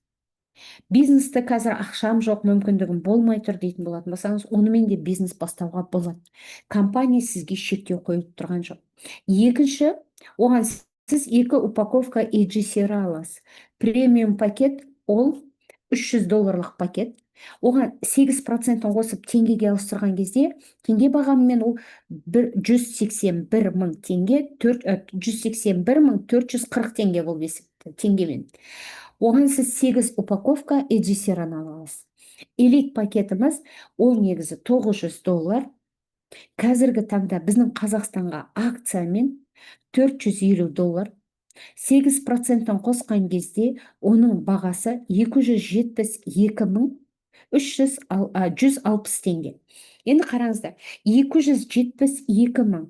Бизнесті қазір ақшам жоқ, мүмкіндігім болмай тұр дейтін болатын болсаңыз, онымен де бизнес бастауға болады. Компания сізге шектеу қойып тұрған жоқ. Екінші, оған сіз екі упаковка AG аласыз. Премиум пакет ол 300 долларлық пакет. Оған 8 процентін қосып, теңгеге ауыстырған кезде, теңге бағамымен ол 181 000 теңге, 181 440 теңге болып есепті теңгемен. Оған сіз 8 упаковка AG ала аласыз. Элит пакетіміз ол негізі 900 доллар. Қазіргі таңда біздің Қазақстанға акциямен 450 доллар. 8 процентін қосқан кезде оның бағасы 272 160 теңге. Енді қараңыздар, 272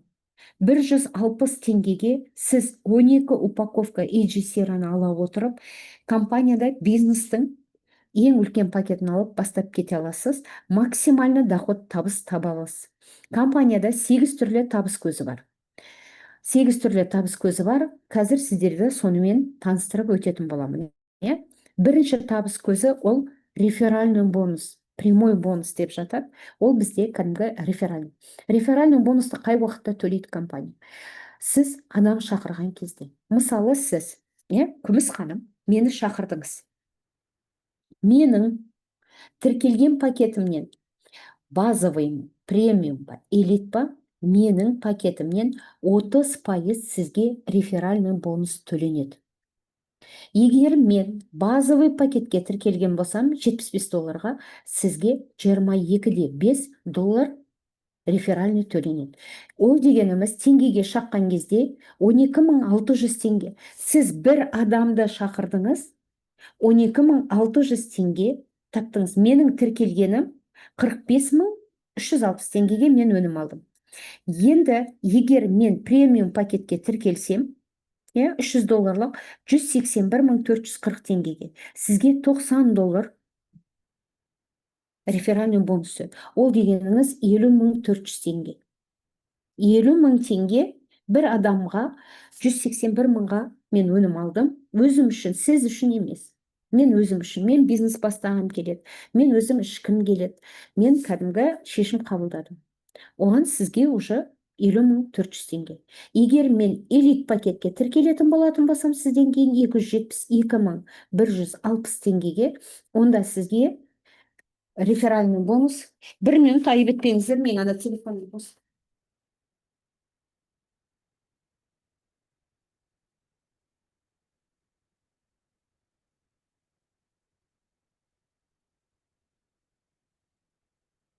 160 теңгеге сіз 12 упаковка AG ала отырып, компанияда бизнестің ең үлкен пакетін алып бастап кете аласыз, максимально доход, табыс таба аласыз. Компанияда 8 түрлі табыс көзі бар. 8 түрлі табыс көзі бар. Қазір сіздерді сонымен таныстырып өтетін боламын, иә. Бірінші табыс көзі ол реферальный бонус, прямой бонус деп жатады. Ол бізде кәдімгі реферальный. Реферальный бонусты қай уақытта төлейді компания? Сіз адам шақырған кезде. Мысалы, сіз, иә, Күміс ханым, мені шақырдыңыз. Менің тіркелген пакетімнен, базовый, премиум ба, элит па, менің пакетімнен 30% сізге реферальный бонус төленеді. Егер мен базовый пакетке тіркелген болсам, 75 долларға, сізге 22,5 доллар реферальный төленеді. Ол дегеніміз теңгеге шаққан кезде 12 600 теңге. Сіз бір адамды шақырдыңыз, 12 600 теңге таптыңыз. Менің тіркелгенім 45 360 теңгеге мен өнім алдым. Енді егер мен премиум пакетке тіркелсем, иә, 300 долларлық, 181 440 теңгеге сізге 90 доллар реферальный бонус түседі. Ол дегеніңіз 50 400 теңге. 50 000 теңге бір адамға, 181 мыңға мен өнім алдым. Өзім үшін, сіз үшін емес. Мен өзім үшін, мен бизнес бастағым келеді, мен өзім ішкім келеді. Мен кәдімгі шешім қабылдадым. Оған сізге уже 50 400 теңге. Егер мен элит пакетке тіркелетін болатын болсам, сізден кейін 272 160 теңгеге, онда сізге реферальный бонус. Бір минут, айып етпеңіздер, мен ана телефонды бос.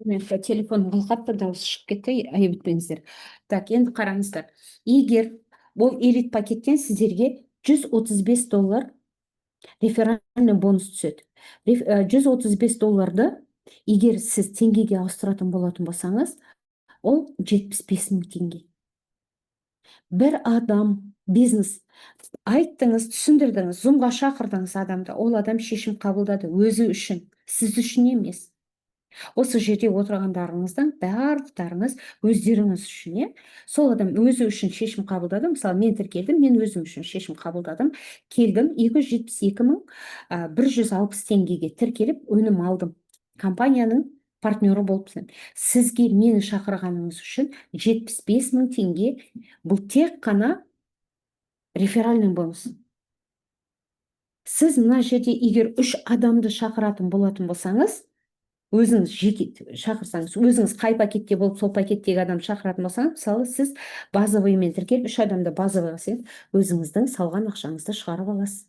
Минутта телефон қатты дауыс шығып кетті, айып етпеңіздер. Так, енді қараңыздар. Егер ол элит пакеттен сіздерге 135 доллар реферальный бонус түседі. 135 долларды егер сіз теңгеге ауыстыратын болатын болсаңыз, ол 75 мың теңге. Бір адам бизнес айттыңыз, түсіндірдіңіз, зумға шақырдыңыз адамды, ол адам шешім қабылдады өзі үшін, сіз үшін емес. Осы жерде отырғандарыңыздың барлықтарыңыз өздеріңіз үшін, иә? Сол адам өзі үшін шешім қабылдады. Мысалы, мен тіркелдім, мен өзім үшін шешім қабылдадым. Келдім, 272 160 теңгеге тіркеліп, өнім алдым. Компанияның партнері болып. Сізге мені шақырғаныңыз үшін 75 мың теңге, бұл тек қана реферальный бонус. Сіз мына жерде егер үш адамды шақыратын болатын болсаңыз, өзіңіз жеке шақырсаңыз, өзіңіз қай пакетте болып, сол пакеттегі адамды шақыратын болсаңыз, мысалы, сіз базовыймен тіркеліп, үш адамды базовыйға қылсаңыз, өзіңіздің салған ақшаңызды шығарып аласыз.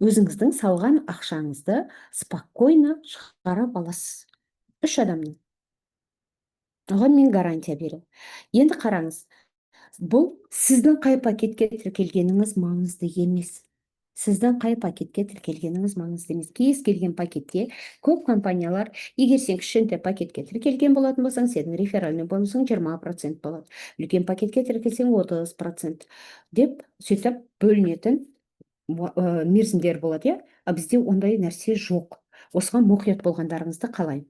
Өзіңіздің салған ақшаңызды спокойно шығарып аласыз. Үш адамның. Оған мен гарантия беремін. Енді қараңыз, бұл сіздің қай пакетке тіркелгеніңіз маңызды емес. Сіздің қай пакетке тіркелгеніңіз маңызды емес. Кез келген пакетте көп компаниялар, егер сен кішкентай пакетке тіркелген болатын болсаң, сенің реферальный бонусың 20% болады. Үлкен пакетке тіркелсең 30% деп сөйтіп бөлінетін мерзімдер болады, иә? А бізде ондай нәрсе жоқ. Осыған мұқият болғандарыңызды қалаймын.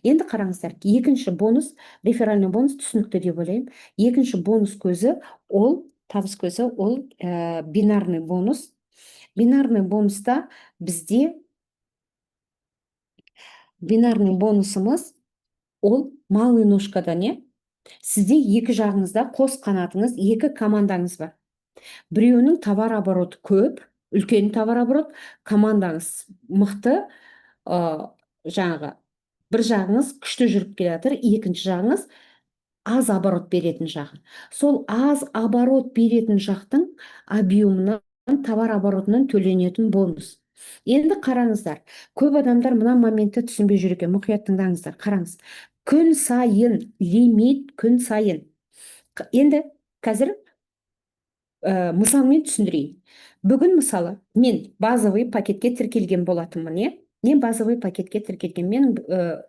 Енді қараңыздар, екінші бонус, реферальный бонус түсінікті деп ойлаймын. Екінші бонус көзі, ол табыс көзі, ол бинарный бонус. Бинарный бонуста бізде бинарный бонусымыз ол малый ножкадан, иә? Сізде екі жағыңызда қос қанатыңыз, екі командаңыз бар. Біреуінің товар обороты көп, үлкен товар оборот, командаңыз мықты, жаңағы бір жағыңыз күшті жүріп келе жатыр, екінші жағыңыз аз оборот беретін жағы. Сол аз оборот беретін жақтың объемынан, товар оборотынан төленетін бонус. Енді қараңыздар, көп адамдар мына моментті түсінбей жүр екен, мұқият тыңдаңыздар. Қараңыз, күн сайын лимит, күн сайын. Енді қазір мысалмен түсіндірейін. Бүгін, мысалы, мен базовый пакетке тіркелген болатынмын, иә? Мен базовый пакетке тіркелген, менің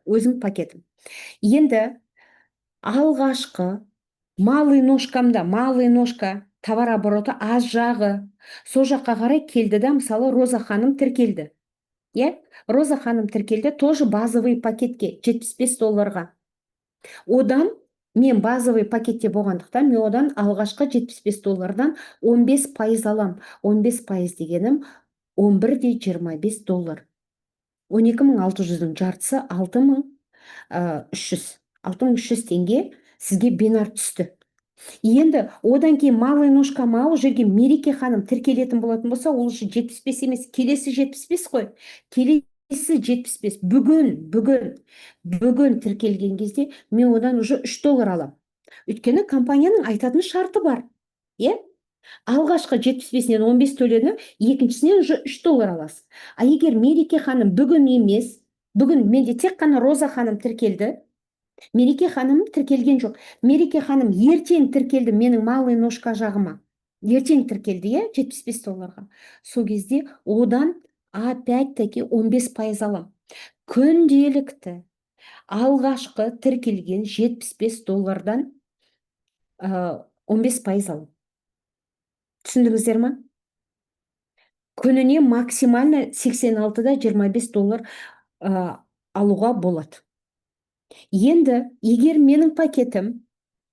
өзім пакетім. Енді алғашқы малый ножкамда, малый ножка товар обороты аз жағы, сол жаққа қарай келді да, мысалы, Роза ханым тіркелді. Иә? Роза ханым тіркелді тоже базовый пакетке 75 долларға. Одан мен базовый пакетте болғандықтан, мен одан алғашқы 75 доллардан 15% алам. 15% дегенім 11,25 доллар. 12 600-дің жартысы 6300, 6300 теңге сізге бинар түсті. Енді одан кейін малый ножкама, ол жерге Мереке ханым тіркелетін болатын болса, ол уже 75 емес, келесі 75 қой. Келесі 75 бүгін тіркелген кезде мен одан уже 3 доллар аламын. Өйткені компанияның айтатын шарты бар, иә? Алғашқы 75-інен 15 төленіп, екіншісінен уже 3 доллар аласыз. А егер Мереке ханым бүгін емес, бүгін менде тек қана Роза ханым тіркелді, Мереке ханым тіркелген жоқ. Мереке ханым ертең тіркелді менің малый ножка жағыма. Ертең тіркелді, иә, 75 долларға. Сол кезде одан опять-таки 15% аламын. Күнделікті алғашқы тіркелген 75 доллардан 15% аламын. Түсіндіңіздер ма? Күніне максимально 86-да 25 доллар алуға болады. Енді егер менің пакетім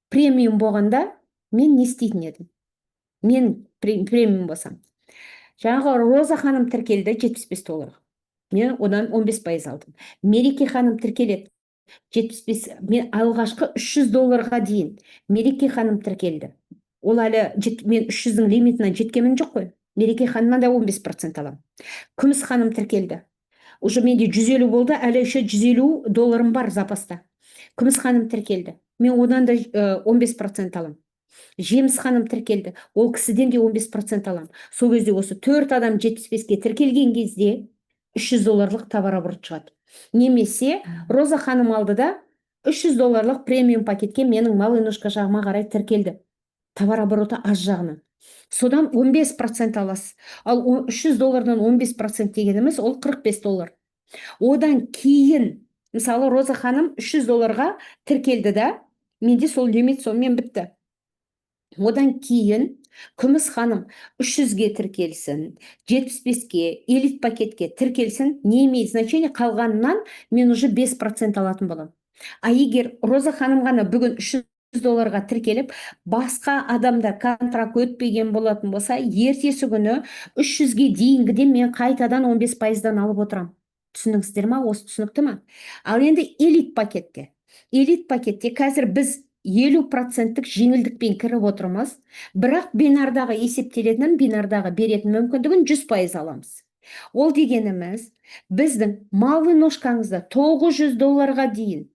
премиум болғанда, мен не істейтін едім? Мен премиум болсам, жаңағы Роза ханым тіркелді 75 долларға, мен одан 15% алдым. Мереке ханым тіркеледі 75, мен алғашқы 300 долларға дейін. Мереке ханым тіркелді, ол әлі мен 300-дің лимитіне жеткенім жоқ қой. Мереке ханымнан да 15% аламын. Күміс ханым тіркелді, уже менде 150 болды, әлі еще 150 долларым бар запаста. Күміс ханым тіркелді, мен одан да 15% аламын. Жеміс ханым тіркелді, ол кісіден де 15% аламын. Сол кезде осы төрт адам 75-ке тіркелген кезде 300 долларлық товарооборот шығады. Немесе Роза ханым алды да, 300 долларлық премиум пакетке менің малый ножка жағыма қарай тіркелді, товарообороты аз жағынан. Содан 15% аласыз. Ал 300 доллардан 15% дегеніміз ол 45 доллар. Одан кейін, мысалы, Роза ханым 300 долларға тіркелді да, менде сол лимит сонымен бітті. Одан кейін Күміс ханым 300-ге тіркелсін, 75-ке, элит пакетке тіркелсін, не имеет значения, қалғанынан мен уже 5% алатын боламын. А егер Роза ханым ғана бүгін 300 долларға тіркеліп, басқа адамдар контракт өтпеген болатын болса, ертесі күні 300-ге дейінгіден мен қайтадан 15 пайыздан алып отырамын. Түсіндіңіздер ма? Осы түсінікті ма? Ал енді элит пакетте. Элит пакетте қазір біз 50 проценттік жеңілдікпен кіріп отырмыз, бірақ бинардағы есептелетін, бинардағы беретін мүмкіндігін 100% аламыз. Ол дегеніміз, біздің малый ножкаңызда 900 долларға дейін,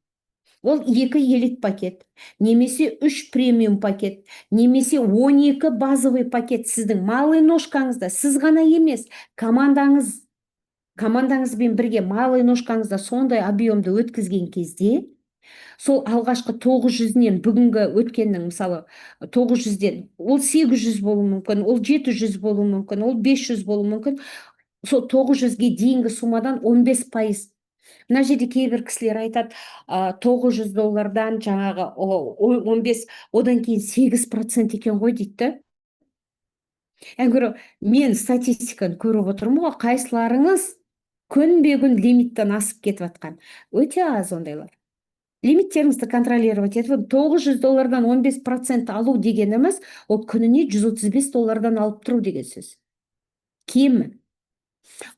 ол екі элит пакет, немесе үш премиум пакет, немесе 12 базовый пакет сіздің малый ножкаңызда, сіз ғана емес, командаңызбен бірге малый ножкаңызда сондай объемды өткізген кезде, сол алғашқы 900-нен, бүгінгі өткеннің, мысалы, 900-ден, ол 800 болуы мүмкін, ол 700 болуы мүмкін, ол 500 болуы мүмкін, сол 900-ге дейінгі суммадан 15%. Мына жерде кейбір кісілер айтады, 900 доллардан жаңағы 15, одан кейін 8% екен ғой дейді да. Я говорю, мен статистиканы көріп отырмын ғой, қайсыларыңыз күнбе күн лимиттен асып кетіп жатқан. Өте аз ондайлар. Лимиттеріңізді контролировать етіп, 900 доллардан 15% алу дегеніміз ол күніне 135 доллардан алып тұру деген сөз. Кемі.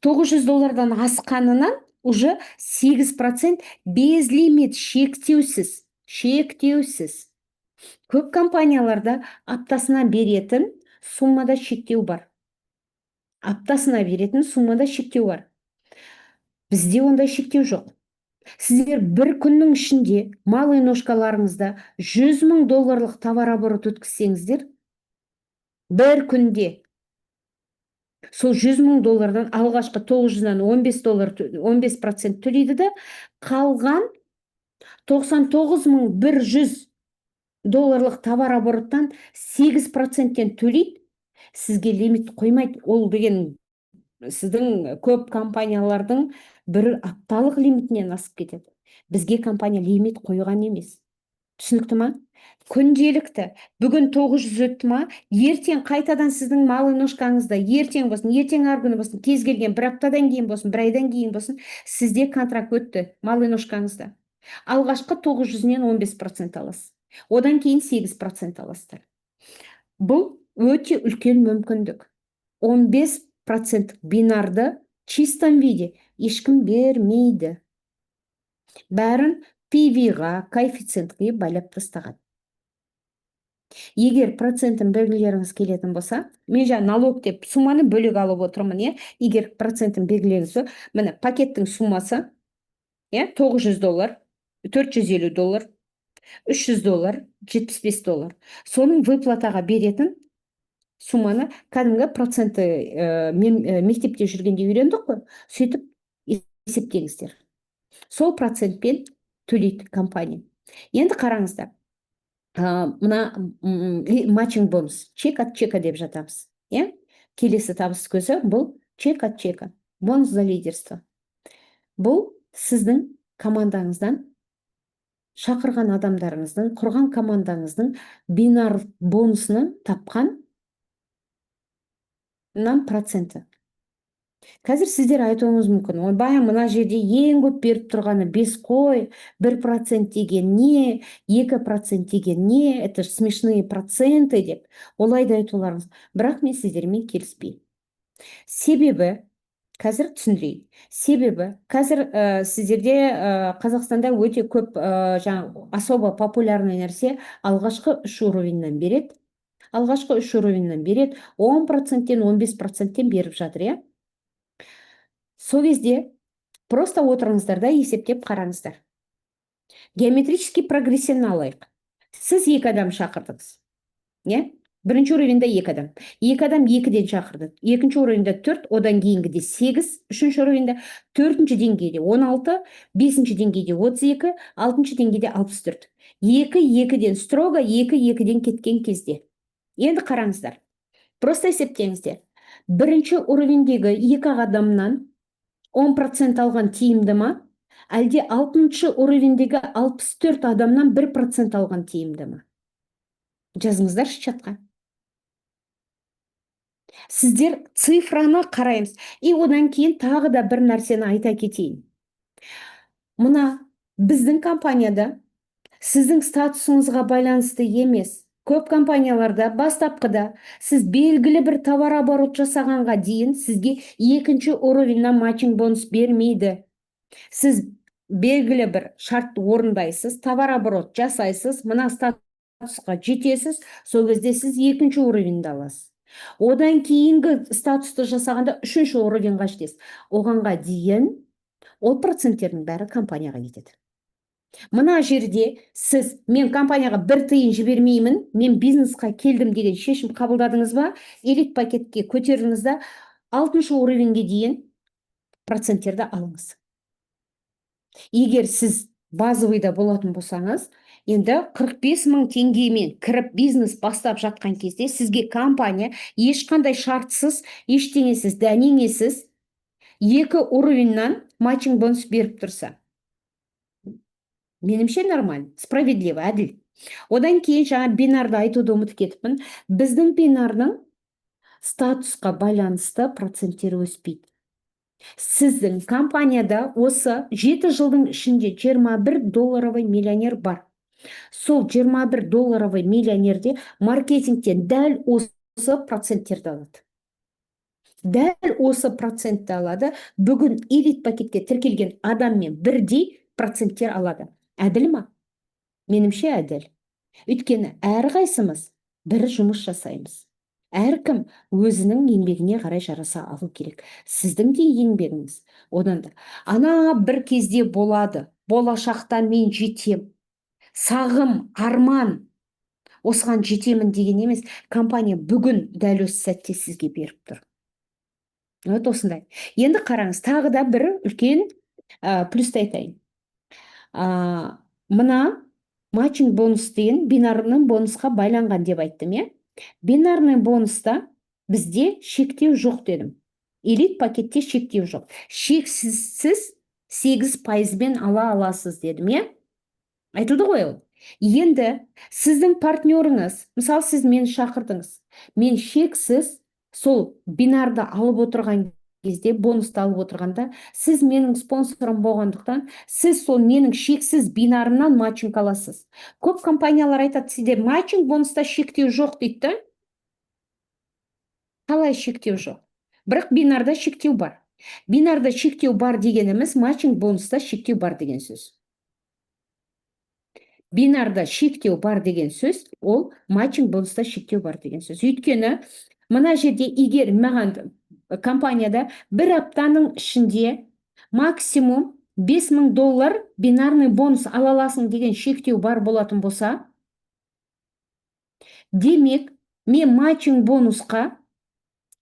900 доллардан асқанынан уже 8% без лимит, шектеусіз, шектеусіз. Көп компанияларда аптасына беретін суммада шектеу бар. Аптасына беретін суммада шектеу бар. Бізде ондай шектеу жоқ. Сіздер бір күннің ішінде малый ножкаларыңызда 100 мың долларлық товарооборот өткізсеңіздер, бір күнде сол 100 мың доллардан алғашқы 900-нан 15 доллар, 15% төлейді да, қалған 99 мың 100 долларлық товарообороттан 8 проценттен төлейді. Сізге лимит қоймайды. Ол деген сіздің көп компаниялардың бір апталық лимитінен асып кетеді. Бізге компания лимит қойған емес. Түсінікті ма? Күнделікті бүгін 900 өтті ма, ертең қайтадан сіздің малый ножкаңызда, ертең болсын, ертең арғы күні болсын, кез келген бір аптадан кейін болсын, бір айдан кейін болсын, сізде контракт өтті малый ножкаңызда, алғашқы 900-нен 15% аласыз, одан кейін 8% аласыздар. Бұл өте үлкен мүмкіндік. 15 проценттік бинарды чистом виде ешкім бермейді. Бәрін PV-ға, коэффициентке байлап тастаған. Егер процентін белгілеріңіз келетін болса, мен жаңа налог деп сумманы бөлек алып отырмын, иә. Егер процентін белгілеңіз, міне, пакеттің суммасы, иә, 900 доллар, 450 доллар, 300 доллар, 75 доллар. Соның выплатаға беретін сумманы кәдімгі проценті мектепте жүргенде үйрендік қой, сөйтіп есептеңіздер. Сол процентпен төлейді компания. Енді қараңыздар, мына матчинг бонус, чек от чека деп жатамыз, иә. Келесі табыс көзі бұл чек от чека, бонус за лидерство. Бұл сіздің командаңыздан шақырған адамдарыңыздың, құрған командаңыздың бинар бонусынан тапқан проценті. Қазір сіздер айтуыңыз мүмкін: «Ойбай, мына жерде ең көп беріп тұрғаны бес қой, 1% деген не, 2% деген не, это же смешные проценты» деп олай да айтуларыңыз. Бірақ мен сіздермен келіспеймін. Себебі қазір түсіндірейін. Себебі қазір сіздерде Қазақстанда өте көп жаңа особо популярный нәрсе: алғашқы үш уровеньнен береді, алғашқы үш уровеньнен береді, 10%-тен, 15%-тен беріп жатыр, иә. Сол кезде просто отырыңыздар да, есептеп қараңыздар. Геометрический прогрессияны алайық. Сіз екі адам шақырдыңыз, иә. Бірінші уровеньде екі адам, екі адам екіден шақырды. Екінші уровеньде төрт, одан кейінгіде сегіз, үшінші уровеньде, төртінші деңгейде 16, бесінші деңгейде 32, алтыншы деңгейде 64. Екі екіден, строго екі екіден кеткен кезде, енді қараңыздар, просто есептеңіздер: бірінші уровеньдегі екі адамнан 10% алған тиімді ма, әлде алтыншы уровеньдегі 64 адамнан 1% алған тиімді ма? Жазыңыздаршы чатқа. Сіздер цифраны қараймыз. И одан кейін тағы да бір нәрсені айта кетейін. Мына біздің компанияда сіздің статусыңызға байланысты емес. Көп компанияларда бастапқыда сіз белгілі бір товарооборот жасағанға дейін сізге екінші уровеньнан матчинг бонус бермейді. Сіз белгілі бір шартты орындайсыз, товарооборот жасайсыз, мына статусқа жетесіз, сол кезде сіз екінші уровеньді аласыз. Одан кейінгі статусты жасағанда үшінші уровеньға жетесіз. Оғанға дейін ол проценттердің бәрі компанияға кетеді. Мына жерде сіз «мен компанияға бір тиын жібермеймін, мен бизнесқа келдім» деген шешім қабылдадыңыз ба, элит пакетке көтердіңіз да, алтыншы уровеньге дейін проценттерді алыңыз. Егер сіз базовыйда болатын болсаңыз, енді 45 мың теңгемен кіріп, бизнес бастап жатқан кезде сізге компания ешқандай шартсыз, ештеңесіз, дәнеңесіз екі уровеньнан матчинг бонус беріп тұрса, меніңше, нормально, справедливо, әділ. Одан кейін жаңа бинарды айтуды ұмытып кетіппін. Біздің бинардың статусқа байланысты проценттері өспейді. Сіздің компанияда осы 7 жылдың ішінде 21 долларовый миллионер бар. Сол 21 долларовый миллионерде маркетингтен дәл осы проценттерді алады, дәл осы процентті алады. Бүгін элит пакетке тіркелген адаммен бірдей проценттер алады. Әділ ма? Меніңше, әділ. Өйткені әрқайсымыз бір жұмыс жасаймыз, әркім өзінің еңбегіне қарай жараса алу керек. Сіздің де еңбегіңіз одан да ана бір кезде болады, болашақта мен жетем, сағым, арман, осыған жетемін деген емес. Компания бүгін дәл осы сәтте сізге беріп тұр. Вот осындай. Енді қараңыз, тағы да бір үлкен плюсты айтайын. Мына матчинг бонус деген бинарный бонусқа байланған деп айттым, иә. Бинарный бонуста бізде шектеу жоқ дедім. Элит пакетте шектеу жоқ, шексіз 8%-бен ала аласыз дедім, иә, айтылды ғой ол. Енді сіздің партнеріңіз, мысалы, сіз мені шақырдыңыз, мен шексіз сол бинарды алып отырған кезде, бонусты алып отырғанда, сіз менің спонсорым болғандықтан, сіз сол менің шексіз бинарымнан матчинг аласыз. Көп компаниялар айтады: «Сізде матчинг бонуста шектеу жоқ», — дейді да. Қалай шектеу жоқ? Бірақ бинарда шектеу бар. Бинарда шектеу бар дегеніміз, матчинг бонуста шектеу бар деген сөз. Бинарда шектеу бар деген сөз, ол матчинг бонуста шектеу бар деген сөз. Өйткені мына жерде егер маған компанияда бір аптаның ішінде максимум 5000 доллар бинарный бонус ала аласың деген шектеу бар болатын болса, демек, мен матчинг бонусқа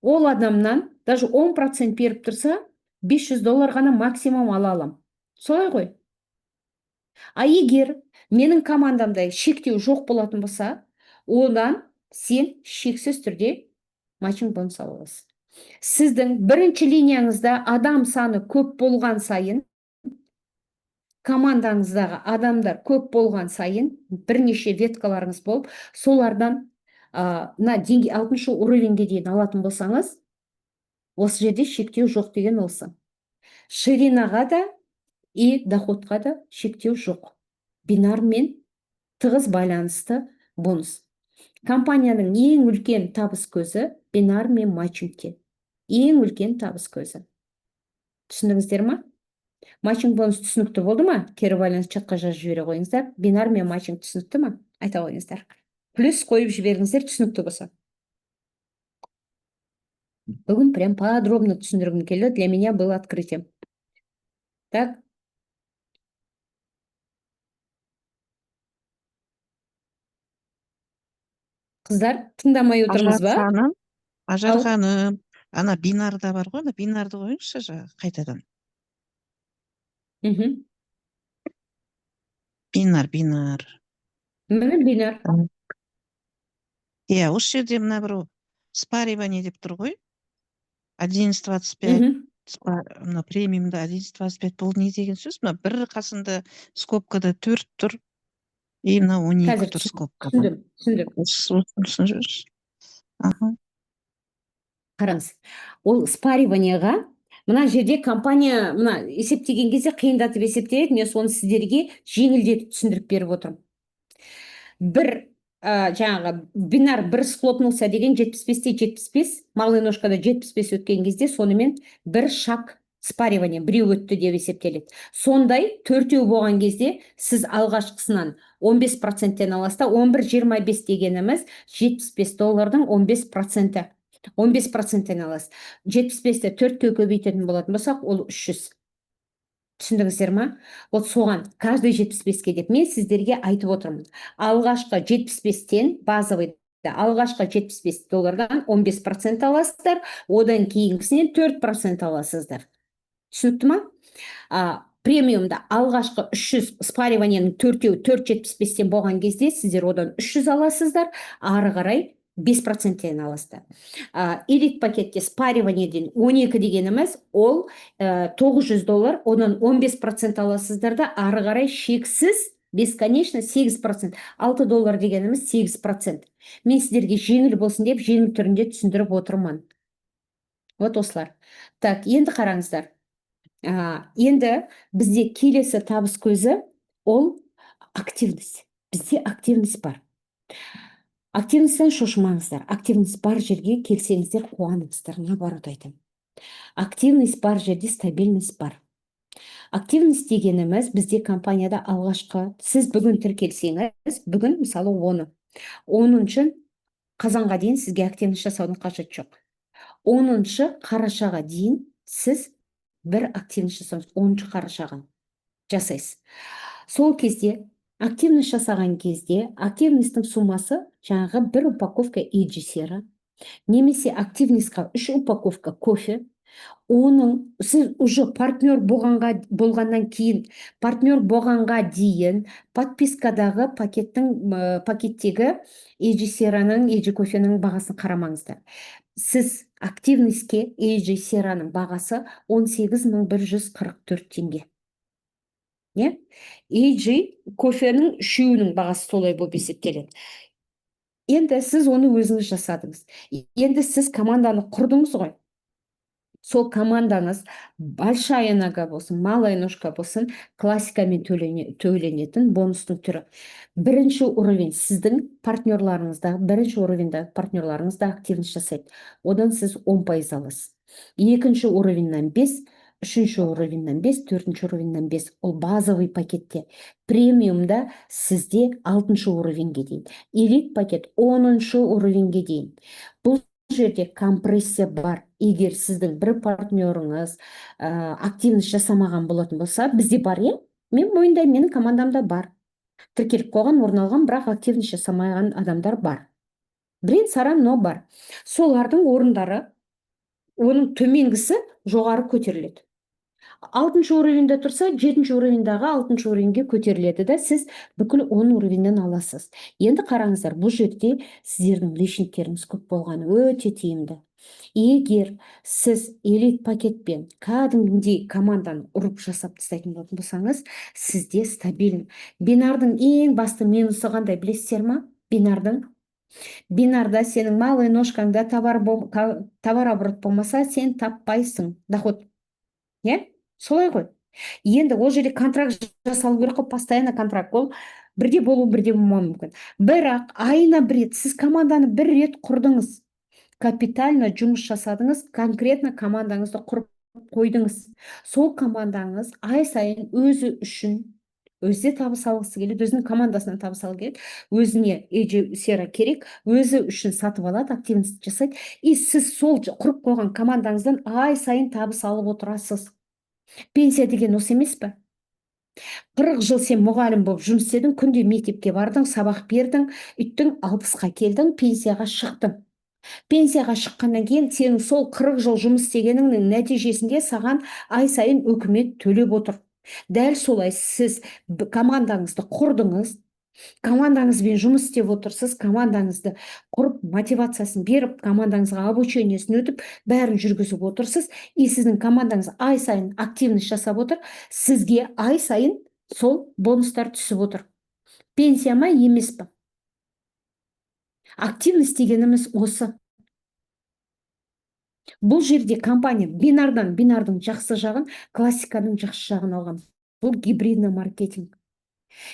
ол адамнан даже 10% беріп тұрса, 500 доллар ғана максимум ала аламын. Солай ғой? А егер менің командамда шектеу жоқ болатын болса, одан сен шексіз түрде матчинг бонус ала аласың. Сіздің бірінші линияңызда адам саны көп болған сайын, командаңыздағы адамдар көп болған сайын, бірнеше веткаларыңыз болып, солардан мына деңгей, алтыншы уровеньге дейін алатын болсаңыз, осы жерде шектеу жоқ деген осы. Ширинаға да и доходқа да шектеу жоқ. Бинармен тығыз байланысты бонус. Компанияның ең үлкен табыс көзі бинар мен матчингте. Ең үлкен табыс көзі. Түсіндіңіздер ма? Матчинг бонус түсінікті болды ма? Кері байланыс чатқа жазып жібере қойыңыздар. Бинар мен матчинг түсінікті ма? Айта қойыңыздар. Плюс қойып жіберіңіздер, түсінікті болса. Бүгін прям подробно түсіндіргім келді. Для меня было открытием. Так. Қыздар, тыңдамай отырмыз Ажар ба? ханым, Ажар Ау. ханым, ана бинарда бар ғой, ана бинарды қойыңызшы жаңағы қайтадан. Бинар, бинар. Міне, бинар. Иә, осы жерде мына бір спаривание деп тұр ғой. 11,25. Мына премиумда 11,25, бұл не деген сөз? Мына бір қасында скобкада төрт тұр. И мына 12 Қазір тұр түсіндім, скобкада. түсіндім, түсіндім. Осыны түсіндіріңізші. Аха. Қараңыз, ол спариванияға мына жерде компания мына есептеген кезде қиындатып есептеледі, мен соны сіздерге жеңілдетіп түсіндіріп беріп отырмын. Бір жаңағы бинар бір схлопнулся деген 75-те 75, малый ножкада 75 өткен кезде сонымен бір шаг спаривание біреу өтті деп есептеледі. Сондай төртеу болған кезде сіз алғашқысынан 15%-тен аласыз да, 11,25 дегеніміз 75 доллардың 15%. 15%-тен аласыз. 75-ті төртке көбейтетін болатын болсақ, ол 300. Түсіндіңіздер ма? Вот соған каждый 75-ке деп мен сіздерге айтып отырмын. Алғашқы 75-тен, базовый алғашқы 75 доллардан 15% аласыздар, одан кейінгісінен 4% аласыздар. Түсінікті ма? Премиумда алғашқы 300 спариваниенің төртеуі 4,75-тен болған кезде сіздер одан 300 аласыздар, ары қарай 5%-тен аласыздар. Элит пакетте спариваниеден 12 дегеніміз ол 900 доллар, одан 15% аласыздар да, ары қарай шексіз, бесконечно 8%. 6 доллар дегеніміз 8%. Мен сіздерге жеңіл болсын деп жеңіл түрінде түсіндіріп отырмын. Вот осылар. Так, енді қараңыздар. Енді бізде келесі табыс көзі ол активность. Бізде активность бар. Активностьтан шошымаңыздар. Активность бар жерге келсеңіздер, қуаныңыздар. Наоборот айтамын. Активность бар жерде стабильность бар. Активность дегеніміз бізде компанияда алғашқы, сіз бүгін тіркелсеңіз, бүгін мысалы 10-ы. 10 қазанға дейін сізге активность жасаудың қажеті жоқ. 10 қарашаға дейін сіз бір активность жасаңыз, 10 қарашаға жасайсыз. Сол кезде активность жасаған кезде активностьтің суммасы жаңағы бір упаковка AG, немесе активностьқа үш упаковка кофе. Оның сіз уже партнер болғанға, болғаннан кейін, партнер болғанға дейін подпискадағы пакеттің, пакеттегі AG Sierra-ның, AG кофенің бағасын қарамаңыздар. Сіз активностьке AG Sierra-ның бағасы 18 144 теңге. Не? AG кофенің үшеуінің бағасы солай болып есептеледі. Енді сіз оны өзіңіз жасадыңыз. Енді сіз команданы құрдыңыз ғой. Сол командаңыз большая нога болсын, малая ножка болсын, классикамен төленетін бонустың түрі. Бірінші уровень сіздің партнерларыңызда, бірінші уровеньдегі партнерларыңыз да активность жасайды. Одан сіз 10% аласыз. Екінші уровеньнан 5, үшінші уровеньнан 5, төртінші уровеньнан 5. Ол базовый пакетте. Премиумда сізде алтыншы уровеньге дейін. Элит пакет 10-шы уровеньге дейін. Бұл жерде компрессия бар. Егер сіздің бір партнеріңіз активность жасамаған болатын болса, бізде бар, иә? Мен мойындаймын, менің командамда бар. Тіркеліп қойған, орын алған, бірақ активность жасамаған адамдар бар. Бірен саран, но бар. Солардың орындары, оның төменгісі жоғары көтеріледі. Алтыншы уровеньде тұрса, жетінші уровеньдағы алтыншы уровеньге көтеріледі да, сіз бүкіл 10 уровеньнен аласыз. Енді қараңыздар, бұл жерде сіздердің личниктеріңіз көп болғаны өте тиімді. Егер сіз элит пакетпен кәдімгідей команданы ұрып жасап тастайтын болатын болсаңыз, сізде стабильно. Бинардың ең басты минусы қандай, білесіздер ма? Бинардың. Бинарда сенің малый ножкаңда товар оборот болмаса, сен таппайсың доход. Иә? Солай ғой. Енді ол жерде контракт жасалу керек қой, постоянно контракт. Ол бірде болу, бірде болмауы мүмкін. Бірақ айына бір рет сіз команданы бір рет құрдыңыз. Капитально жұмыс жасадыңыз, конкретно командаңызды құрып қойдыңыз. Сол командаңыз ай сайын өзі үшін өзі де табыс алғысы келеді, өзінің командасынан табыс алғы келеді, өзіне AJ Сера керек, өзі үшін сатып алады, активность жасайды. И сіз сол құрып қойған командаңыздан ай сайын табыс алып отырасыз. Пенсия деген осы емес пе? 40 жыл сен мұғалім болып жұмыс істедің, күнде мектепке бардың, сабақ бердің, үйттің, 60-қа келдің, пенсияға шықтың. Пенсияға шыққаннан кейін сенің сол 40 жыл жұмыс істегеніңнің нәтижесінде саған ай сайын үкімет төлеп отыр. Дәл солай сіз командаңызды құрдыңыз, командаңызбен жұмыс істеп отырсыз, командаңызды құрып, мотивациясын беріп, командаңызға обучениесін өтіп, бәрін жүргізіп отырсыз, и сіздің командаңыз ай сайын активность жасап отыр, сізге ай сайын сол бонустар түсіп отыр. Пенсия ма, емес па? Активность дегеніміз осы. Бұл жерде компания бинардан, бинардың жақсы жағын, классиканың жақсы жағын алған. Бұл гибридный маркетинг.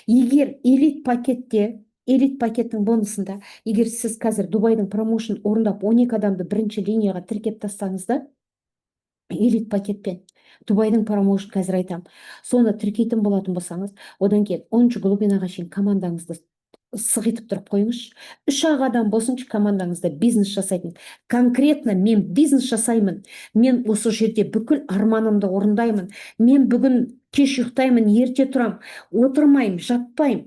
Егер элит пакетте, элит пакеттің бонусында, егер сіз қазір Дубайдың промоушн орындап, 12 адамды бірінші линияға тіркеп тастаңыз да, элит пакетпен Дубайдың промоушн қазір айтамын, соны тіркейтін болатын болсаңыз, одан кейін 10-шы глубинаға шейін командаңызды сығитып тұрып қойыңызшы. Үш ақ адам болсыншы командаңызда бизнес жасайтын. Конкретно мен бизнес жасаймын, мен осы жерде бүкіл арманымды орындаймын, мен бүгін кеш ұйықтаймын, ерте тұрам, отырмаймын, жатпаймын,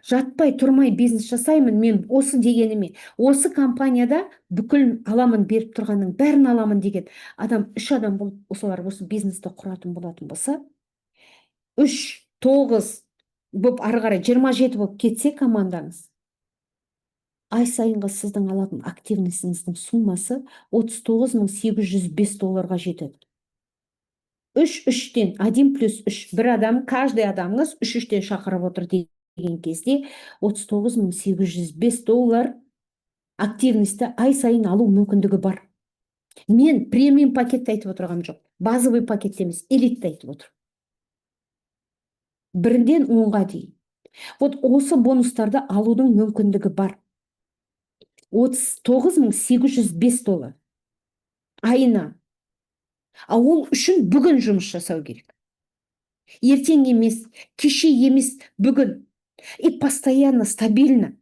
жатпай тұрмай бизнес жасаймын, мен осы дегеніме, осы компанияда бүкіл аламын, беріп тұрғанның бәрін аламын деген адам, үш адам болып, осылар осы бизнесті құратын болатын болса, үш, тоғыз болып, ары қарай 27 болып кетсе командаңыз, ай сайынғы сіздің алатын активностіңіздің суммасы 39 805 долларға жетеді. Үш үштен, один плюс үш, бір адам, каждый адамыңыз үш үштен шақырып отыр деген кезде, 39 805 доллар активностьті ай сайын алу мүмкіндігі бар. Мен премиум пакетті айтып отырғаным жоқ, базовый пакетті емес, элитті айтып отырмын, 1-ден 10-ға дейін. Вот осы бонустарды алудың мүмкіндігі бар. 39 805 доллар айына. А ол үшін бүгін жұмыс жасау керек, ертең емес, кеше емес, бүгін. И постоянно, стабильно.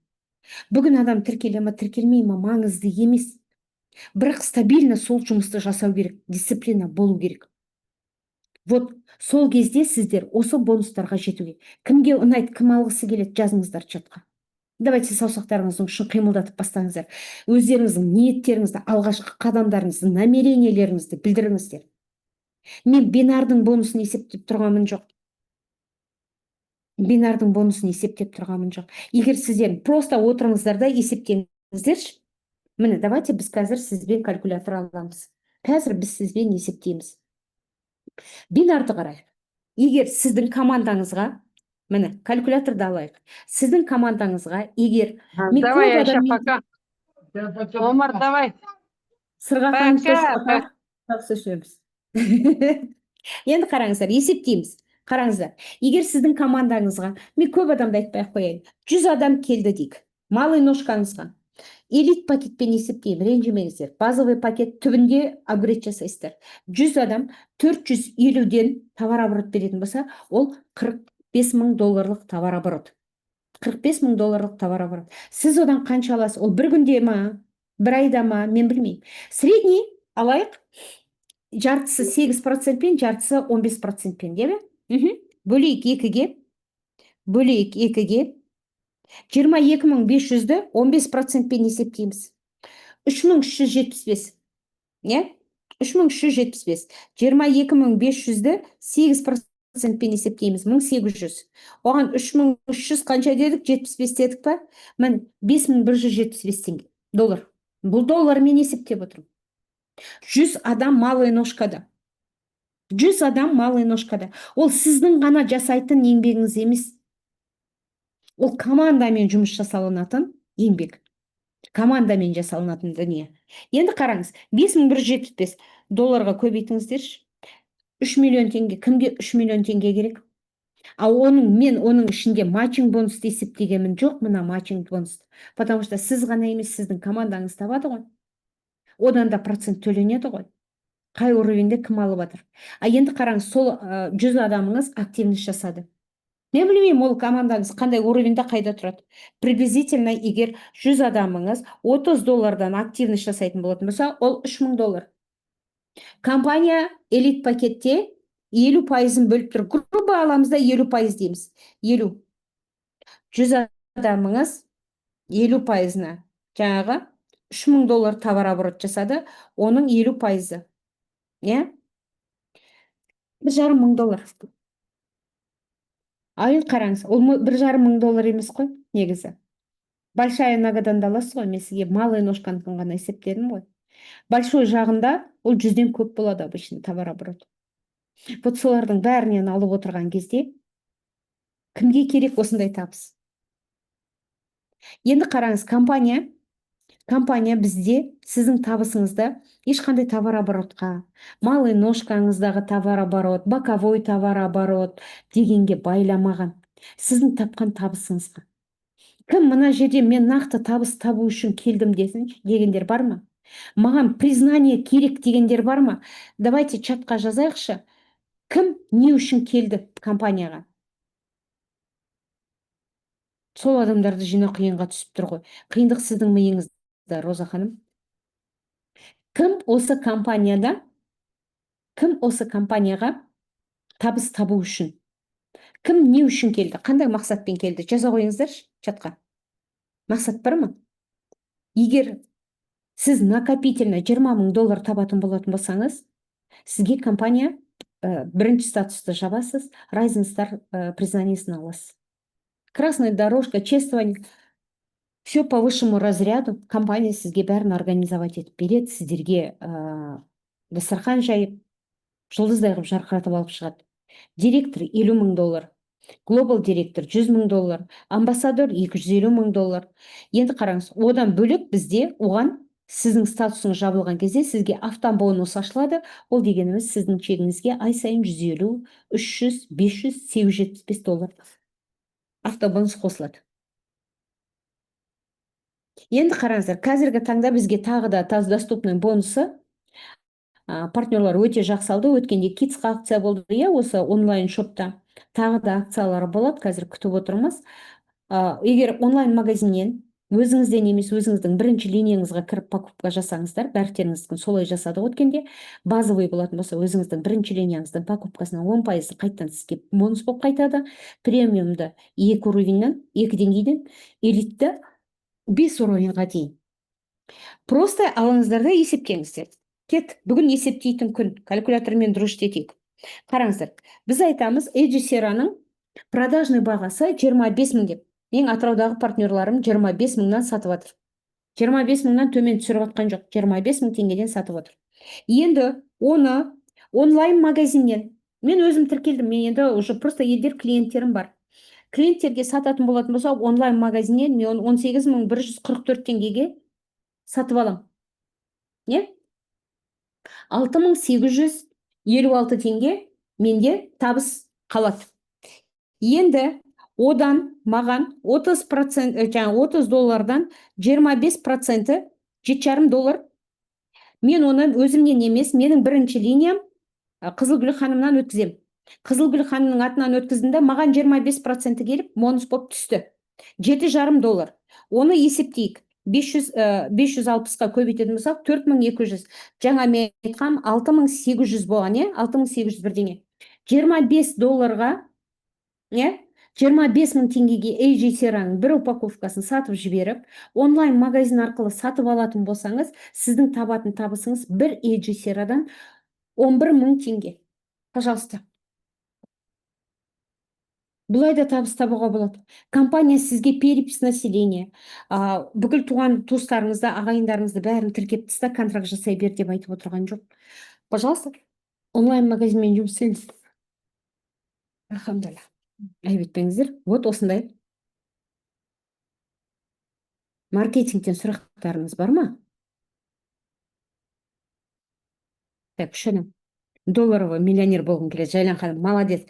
Бүгін адам тіркеле ма, тіркелмей ма, маңызды емес, бірақ стабильно сол жұмысты жасау керек, дисциплина болу керек. Вот сол кезде сіздер осы бонустарға жетуге. Кімге ұнайды, кім алғысы келеді, жазыңыздар чатқа. Давайте, саусақтарыңыздың ұшын қимылдатып бастаңыздар, өздеріңіздің ниеттеріңізді, алғашқы қадамдарыңызды, намерениелеріңізді білдіріңіздер. Мен бинардың бонусын есептеп тұрғаным жоқ, бинардың бонусын есептеп тұрғаным жоқ. Егер сіздер просто отырыңыздар да, есептеңіздерші. Міне, давайте біз қазір сізбен калькулятор аламыз, қазір біз сізбен есептейміз. Бинарды қарайық. Егер сіздің командаңызға, міне, калькуляторды алайық, сіздің командаңызға егер мен Давай, көп Айша, адаммен пока. Омар, давай. Сырға ханым, Пока, пока. Жақсы сөйлесеміз. Енді қараңыздар, есептейміз. Қараңыздар, егер сіздің командаңызға, мен көп адамды айтпай ақ қояйын, 100 адам келді дейік малый ножкаңызға. Элит пакетпен есептеймін, ренжімеңіздер. Базовый пакет түбінде апгрейд жасайсыздар. 100 адам 450-ден товарооборот беретін болса, ол 45 мың долларлық товарооборот. 45 мың долларлық товарооборот. Сіз одан қанша аласыз? Ол бір күнде ма, бір айда ма, мен білмеймін. Средний алайық, жартысы 8 процентпен, жартысы 15 процентпен, иә ме? Бөлейік екіге, бөлейік екіге. 22 500-ді 15 процентпен есептейміз. 3375, иә? 3375. 22 500-ді 8 процентпен есептейміз, 1800. Оған 3300 қанша дедік? 75 дедік па? Міне, 5175 теңге, доллар. Бұл доллармен есептеп отырмын. 100 адам малый ножкада. 100 адам малый ножкада. Ол сіздің ғана жасайтын еңбегіңіз емес. Ол командамен жұмыс жасалынатын еңбек. Командамен жасалынатын дүние. Енді қараңыз, 5175 долларға көбейтіңіздерші. 3 миллион теңге. Кімге 3 миллион теңге керек? Ал оның, мен оның ішінде матчинг бонусты есептегенмін жоқ, мына матчинг бонус. Потому что сіз ғана емес, сіздің командаңыз табады ғой. Одан да процент төленеді ғой. Қай уровеньде кім алып жатыр. А енді қараңыз, сол 100 адамыңыз активность жасады. Мен білмеймін, ол командаңыз қандай уровеньде, қайда тұрады. Приблизительно егер 100 адамыңыз 30 доллардан активность жасайтын болатын болса, ол 3000 доллар. Компания элит пакетте 50 пайызын бөліп тұр. Грубо аламыз да 50% дейміз. 50. 100 адамыңыз 50 пайызына жаңағы 3000 доллар товарооборот жасады, оның 50 пайызы. Иә? 1,5 мың доллар. Ал енді қараңыз, ол 1,5 мың доллар емес қой негізі. Большая ногадан да аласыз ғой, мен сізге малый ножканыкін ғана есептедім ғой. Большой жағында ол 100-ден көп болады обычно товарооборот. Вот солардың бәрінен алып отырған кезде кімге керек осындай табыс? Енді қараңыз, компания бізде сіздің табысыңызды ешқандай товарооборотқа, малый ножкаңыздағы товарооборот, боковой товарооборот дегенге байламаған. Сіздің тапқан табысыңызға. Кім мына жерде «мен нақты табыс табу үшін келдім» десінші, дегендер бар ма? Маған признание керек дегендер бар ма? Давайте чатқа жазайықшы. Кім не үшін келді компанияға? Сол адамдарды жинау қиынға түсіп тұр ғой. Қиындық сіздің миыңызда, Роза ханым. Кім осы компанияда, кім осы компанияға табыс табу үшін? Кім не үшін келді? Қандай мақсатпен келді? Жаза қойыңыздаршы чатқа. Мақсат бар ма? Егер сіз накопительно 20 мың доллар табатын болатын болсаңыз, сізге компания бірінші статусты жабасыз, Rising Star признаниесін аласыз. Красная дорожка, чествование, все по высшему разряду. Компания сізге бәрін организовать етіп береді, сіздерге дастархан жайып, жұлдыздай қылып жарқыратып алып шығады. Директор 50 мың доллар, глобал директор 100 мың доллар, амбассадор 250 мың доллар. Енді қараңыз, одан бөлек бізде оған сіздің статусыңыз жабылған кезде сізге автобонус ашылады. Ол дегеніміз сіздің чегіңізге ай сайын 150, 300, 500, 875 доллар автобонус қосылады. Енді қараңыздар, қазіргі таңда бізге тағы да таз доступный бонусы, партнерлар өте жақсы алды. Өткенде Кидсқа акция болды, иә, осы онлайн шопта. Тағы да акциялар болады, қазір күтіп отырмыз. Егер онлайн магазиннен өзіңізден емес, өзіңіздің бірінші линияңызға кіріп покупка жасаңыздар, бәріктеріңіздікін солай жасадық өткенде, базовый болатын болса, өзіңіздің бірінші линияңыздың покупкасынан 10 пайызы қайтадан сізге бонус болып қайтады. Премиумды екі уровеньнен, екі деңгейден, элитті бес уровеньға дейін. Просто алыңыздар да есептеңіздер. Кеттік, бүгін есептейтін күн, калькулятормен дружить етейік. Қараңыздар, біз айтамыз, Эджисераның продажный бағасы 25 мың деп. Менің Атыраудағы партнерларым 25 мыңнан сатып жатыр. 25 мыңнан төмен түсіріп жатқан жоқ, 25 мың теңгеден сатып отыр. Енді оны онлайн магазиннен мен өзім тіркелдім, мен енді уже просто елдер клиенттерім бар. Клиенттерге сататын болатын болса, онлайн магазиннен мен 18 144 теңгеге сатып аламын. Не? 6856 теңге менде табыс қалады. Енді Одан маған 30%, жаңа 30 доллардан 25%-і 7,5 доллар. Мен оны өзімнен емес, менің бірінші линиям Қызылгүл ханымнан өткіземін. Қызылгүл ханымның атынан өткіздім да, маған 25%-і келіп, бонус болып түсті. 7,5 доллар. Оны есептейік. 500, 560-қа көбейтетін болсақ, 4200. Жаңа мен айтқам 6800 болған, иә? 6800 бірдеңе. 25 долларға, иә? 25 мың теңгеге AG Seraның бір упаковкасын сатып жіберіп, онлайн магазин арқылы сатып алатын болсаңыз, сіздің табатын табысыңыз бір AG Seraдан 11 мың теңге. Пожалуйста. Бұлай да табыс табуға болады. Компания сізге перепись населения, бүкіл туған туыстарыңызды, ағайындарыңызды бәрін тіркеп таста, контракт жасай бер деп айтып отырған жоқ. Пожалуйста, онлайн магазинмен жұмыс істеңіз. Альхамдулилля. Айып етпеңіздер. Вот осындай. Маркетингтен сұрақтарыңыз бар ма? Так, үш адам. Долларовый миллионер болғым келеді. Жайлан ханым, молодец.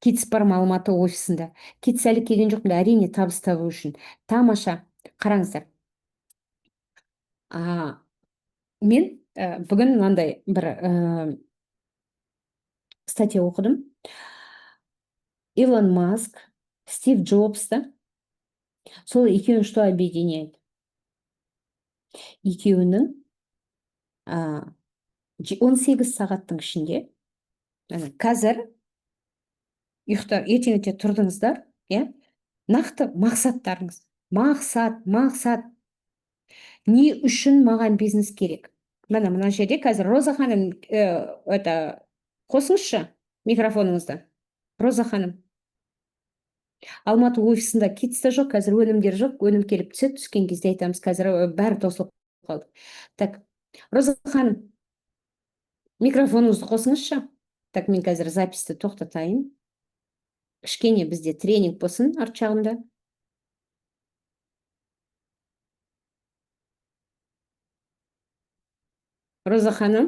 Китс бар ма Алматы офисында? Китс әлі келген жоқ, әрине, табыс табу үшін. Тамаша. Қараңыздар. Мен бүгін мынандай бір статья оқыдым. Илон Маск, Стив Джобс та, сол екеуін что объединяет? Екеуінің 18 сағаттың ішінде, қазір ұйықта, ертең ерте тұрдыңыздар, иә, нақты мақсаттарыңыз, мақсат, мақсат, не үшін маған бизнес керек? Міне, мына жерде қазір Роза ханым, это, қосыңызшы микрофоныңызды. Роза ханым, Алматы офисында Китс та жоқ, қазір өнімдер жоқ, өнім келіп түседі, түскен кезде айтамыз, қазір бәрі тосылып қалды. Так, Роза ханым, микрофоныңызды қосыңызшы. Так, мен қазір записьті тоқтатайын. Кішкене бізде тренинг болсын арт жағында. Роза ханым.